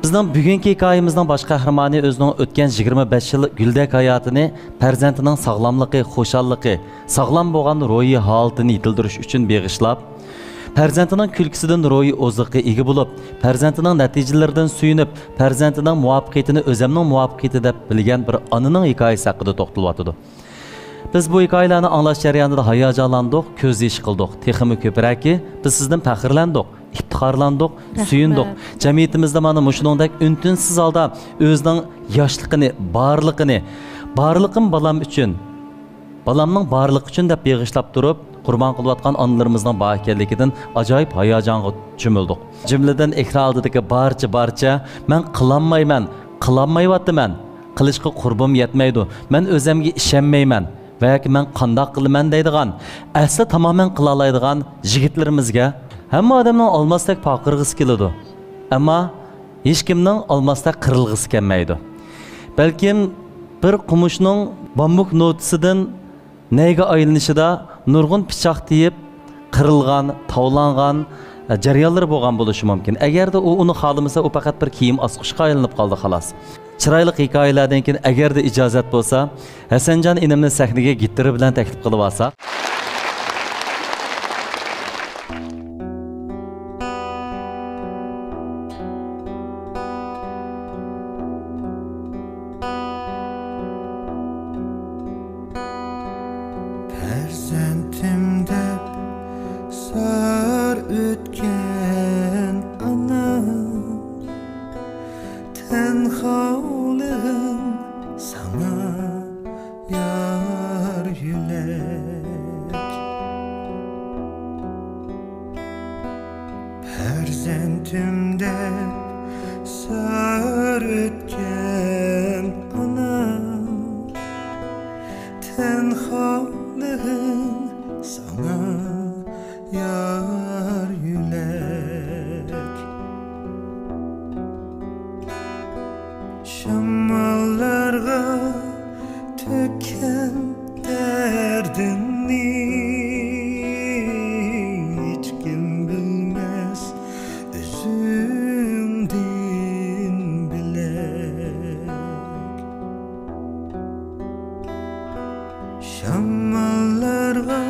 بىزنىڭ بۈگۈنكى ھېكايىمىزنىڭ باش قەھرىمانى ئۆزىنىڭ ئۆتكەن يىگىرمە بەش يىل گۈلدەك ھاياتىنى پەرزەنتىنىڭ ساغلاملىقى، خۇشاللىقى، ساغلام بولغان روھىي ھالىتىنى يېتىلدۈرۈش ئۈچۈن بېغىشلاپ، پەرزەنتىنىڭ كۈلكىسىدىن روھىي ئوزۇققا ئىگە بولۇپ، پەرزەنتىنىڭ نەتىجىلىرىدىن سۆيۈنۈپ، پەرزەنتىنىڭ مۇۋەپپەقىيىتىنى ئۆزەمنىڭ مۇۋەپپەقىيىتى دەپ بىلگەن بىر ئانىنىڭ ھېكايىسى ھەققىدە توختىلىۋاتىدۇ. بىز بۇ ھېكايىلەرنى ئاڭلاش جەريانىدا ھاياجانلاندۇق، كۆز يېشى قىلدۇق. تېخىمۇ كۆپرەكى، بىز سىزدىن پەخىرلەندۇق، ئىپتىخارلاندۇق، رەھمەت. سۆيۈندۇق. جەمئىيىتىمىزدە مانا مۇشۇنىڭدەك ئۈن-تىنسىز ھالدا ئۆزىنىڭ ياشلىقىنى، بارلىقىنى، «بارلىقىم بالام ئۈچۈن، بالامنىڭ بارلىقى ئۈچۈن» دەپ بېغىشلاپ تۇرۇپ، قۇربان قىلىۋاتقان ئانىلىرىمىزنىڭ بار ئىكەنلىكىدىن ئاجايىپ ھاياجانغا چۆمۈلدۇق. جۈملىدىن ئېكران ئالدىدىكى بارچە، بارچە، «مەن قىلالمايمەن، قىلالمايۋاتىمەن، قىلىشقا قۇربۇم يەتمەيدۇ، مەن ئۆزەمگە ئىشەنمەيمەن ۋە ياكى مەن قانداق قىلىمەن» دەيدىغان، ئەسلى تامامەن قىلالايدىغان يىگىتلىرىمىزگە، ھەممە ئادەمنىڭ ئالماستەك پارقىرىغۇسى كېلىدۇ، ئەمما ھېچكىمنىڭ ئالماستەك قىرىلغۇسى كەلمەيدۇ. بەلكىم بىر قومۇشنىڭ بامبۇك نوتىسىدىن نەيگە ئايلىنىشىدا نۇرغۇن پىچاق تېيىپ، قىرىلغان، تاۋلانغان، ئە، جەريانلىرى بولغان بولۇشى مۇمكىن. ئەگەردە ئۇ ئۇنى خالىمىسا، ئۇ پەقەت بىر كىيىم ئاسقۇچقا ئايلىنىپ قالدى، خالاس. چىرايلىق ھېكايىلەردىن كېيىن، ئەگەردە ئىجازەت بولسا، ھەسەنجان ئىنىمنى سەھنىگە گىتارى بىلەن تەكلىپ قىلىۋالساق. پەرزەنتىم دەپ زار ئۆتكەن ئانا، تەنھالىقىڭ ساڭا يار يۆلەك. پەرزەنتىم دەپ زار ئۆتكەن ئانا، تەنھالىقىڭ ساڭا يار يۆلەك. شاماللارغا تۆككەن دەردىڭنى ھېچكىم بىلمەس ئۆزۈڭدىن بۆلەك. شاماللارغا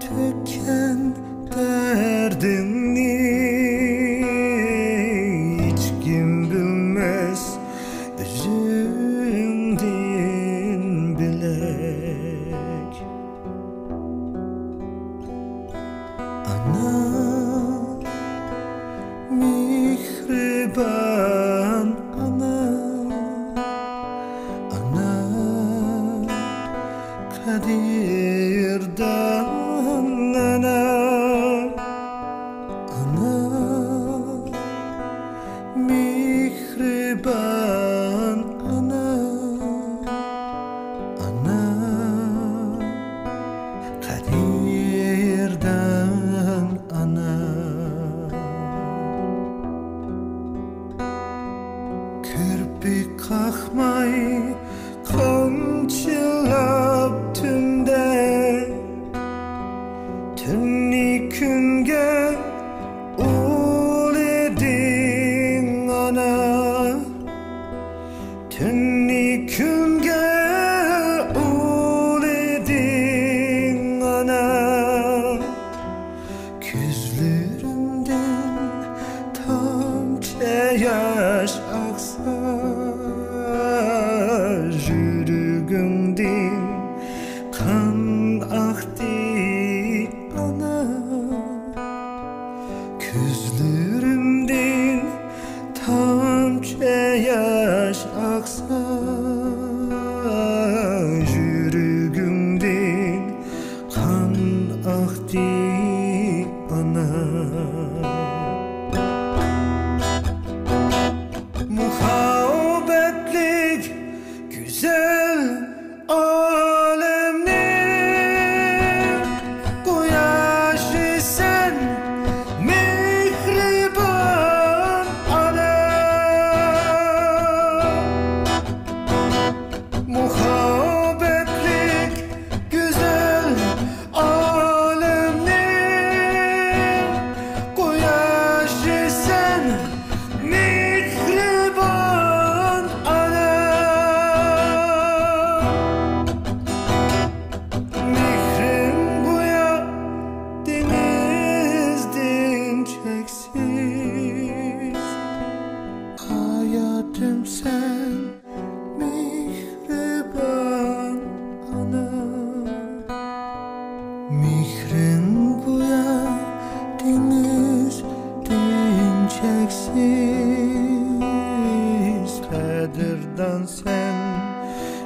تۆككەن دەردىڭنى ھېچكىم بىلمەس ئۆزۈڭدىن بۆلەك. ئانا، مېھرىبان ئانا، ئانا، قەدىردان ئانا، ئانا، مېھرىبان ئانا، ئانا، قەدىردان ئانا. كىرپىك قاقماي قامچىلاپ تۈندە،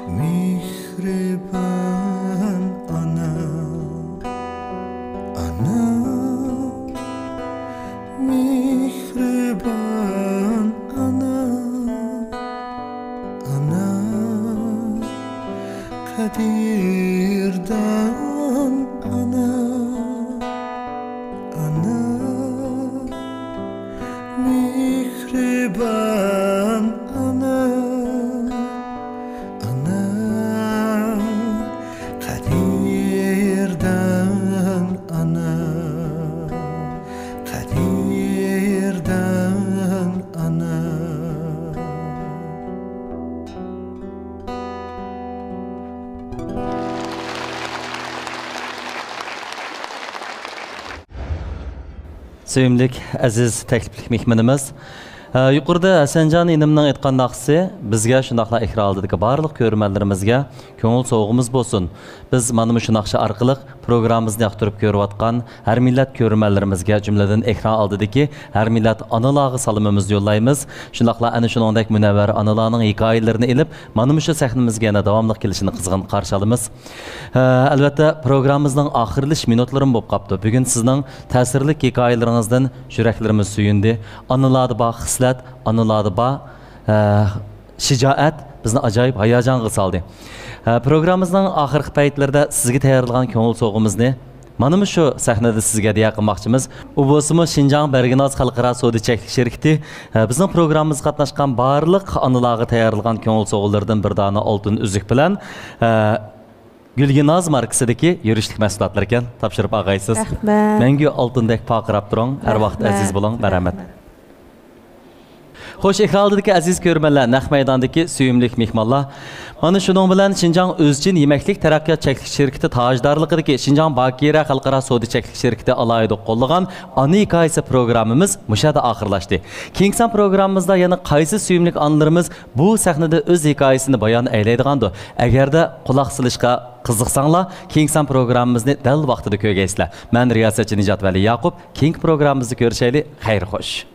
مېھرىبان ئانا، ئانا، مېھرىبان ئانا، ئانا، قەدىردان ئانا، ئانا، مېھرىبان ئانا، ئانا، قەدىردان ئانا، قەدىردان ئانا. سۆيۈملۈك، ئەزىز تەكلىپلىك مېھمىنىمىز. ئە، يۇقىرىدا ھەسەنجان ئىنىمنىڭ ئېيتقان ناخشىسى بىزگە، شۇنداقلا ئېكران ئالدىدىكى بارلىق كۆرۈرمەنلىرىمىزگە كۆڭۈل سوۋغىمىز بولسۇن. بىز مانا مۇشۇ ناخشا ئارقىلىق پروگراممىمىزنى ياقتۇرۇپ كۆرۈۋاتقان ھەر مىللەت كۆرۈرمەنلىرىمىزگە، جۈملىدىن ئېكران ئالدىدىكى ھەر مىللەت ئانىلارغا سالىمىمىزنى يوللايمىز. شۇنداقلا ئەنە شۇنىڭدەك مۇنەۋۋەر ئانىلارنىڭ ھېكايىلىرىنى ئېلىپ، مانا مۇشۇ سەھنىمىزگە يەنە داۋاملىق كېلىشىنى قىزغىن قارشى ئالىمىز. ھە، ئەلۋەتتە، پروگراممىمىزنىڭ ئاخىرلىشىش مىنۇتلىرىمۇ بولۇپ قاپتۇ. بۈگۈن سىزنىڭ تەسىرلىك ھېكايىلىرىڭىزدىن يۈرەكلىرىمىز سۆيۈندى. ئانىلاردا بار خىسلەت، ئانىلاردا بار، ھە، شىجائەت بىزنى ئاجايىپ ھاياجانغا سالدى. ھە، پروگراممىمىزنىڭ ئاخىرقى پەيتلىرىدە سىزگە تەييارلىغان كۆڭۈل سوۋغىمىزنى مانا مۇشۇ سەھنىدە سىزگە ھەدىيە قىلماقچىمىز. ئۇ بولسىمۇ شىنجاڭ بەرگىناز خەلقئارا سودا چەكلىك شىركىتى، ھە، بىزنىڭ پروگراممىمىزغا قاتناشقان بارلىق ئانىلارغا تەييارلىغان كۆڭۈل سوۋغىلىرىدىن بىر دانە ئالتۇن ئۈزۈك بىلەن، ھە، گۈلگىناز ماركىسىدىكى يۈرۈشلۈك مەھسۇلاتلار ئىكەن. تاپشۇرۇپ ئالغايسىز. رەھمەت. مەڭگۈ ئالتۇندەك پارقىراپ تۇرۇڭ. ھەر ۋاقىت رەھمەت. ئەزىز بولۇڭ. مەرھەمەت. رەھمەت. خوش، ئېكران ئالدىدىكى ئەزىز كۆرۈرمەنلەر، نەق مەيداندىكى سۆيۈملۈك مېھمانلار. مانا شۇنىڭ بىلەن شىنجاڭ ئۆزچىن يېمەكلىك تەرەققىيات چەكلىك شىركىتى تاجدارلىقىدىكى شىنجاڭ باكىرە خەلقئارا سودا چەكلىك شىركىتى ئالاھىدە قوللىغان ئانا ھېكايىسى پروگراممىمىز مۇشۇ يەردە ئاخىرلاشتى. كېيىنكى سان پروگراممىمىزدا يەنە قايسى سۆيۈملۈك ئانىلىرىمىز بۇ سەھنىدە ئۆز ھېكايىسىنى بايان ئەيلەيدىغاندۇ؟ ئەگەردە قۇلاق سېلىشقا قىزىقساڭلار، كېيىنكى سان پروگراممىمىزنى دەل ۋاقتىدا كۆرگەيسىلەر. مەن رىياسەتچى نىجات ۋەلى ياقۇپ. كېيىنكى پروگراممىمىزدا كۆرۈشەيلى. خەير خوش.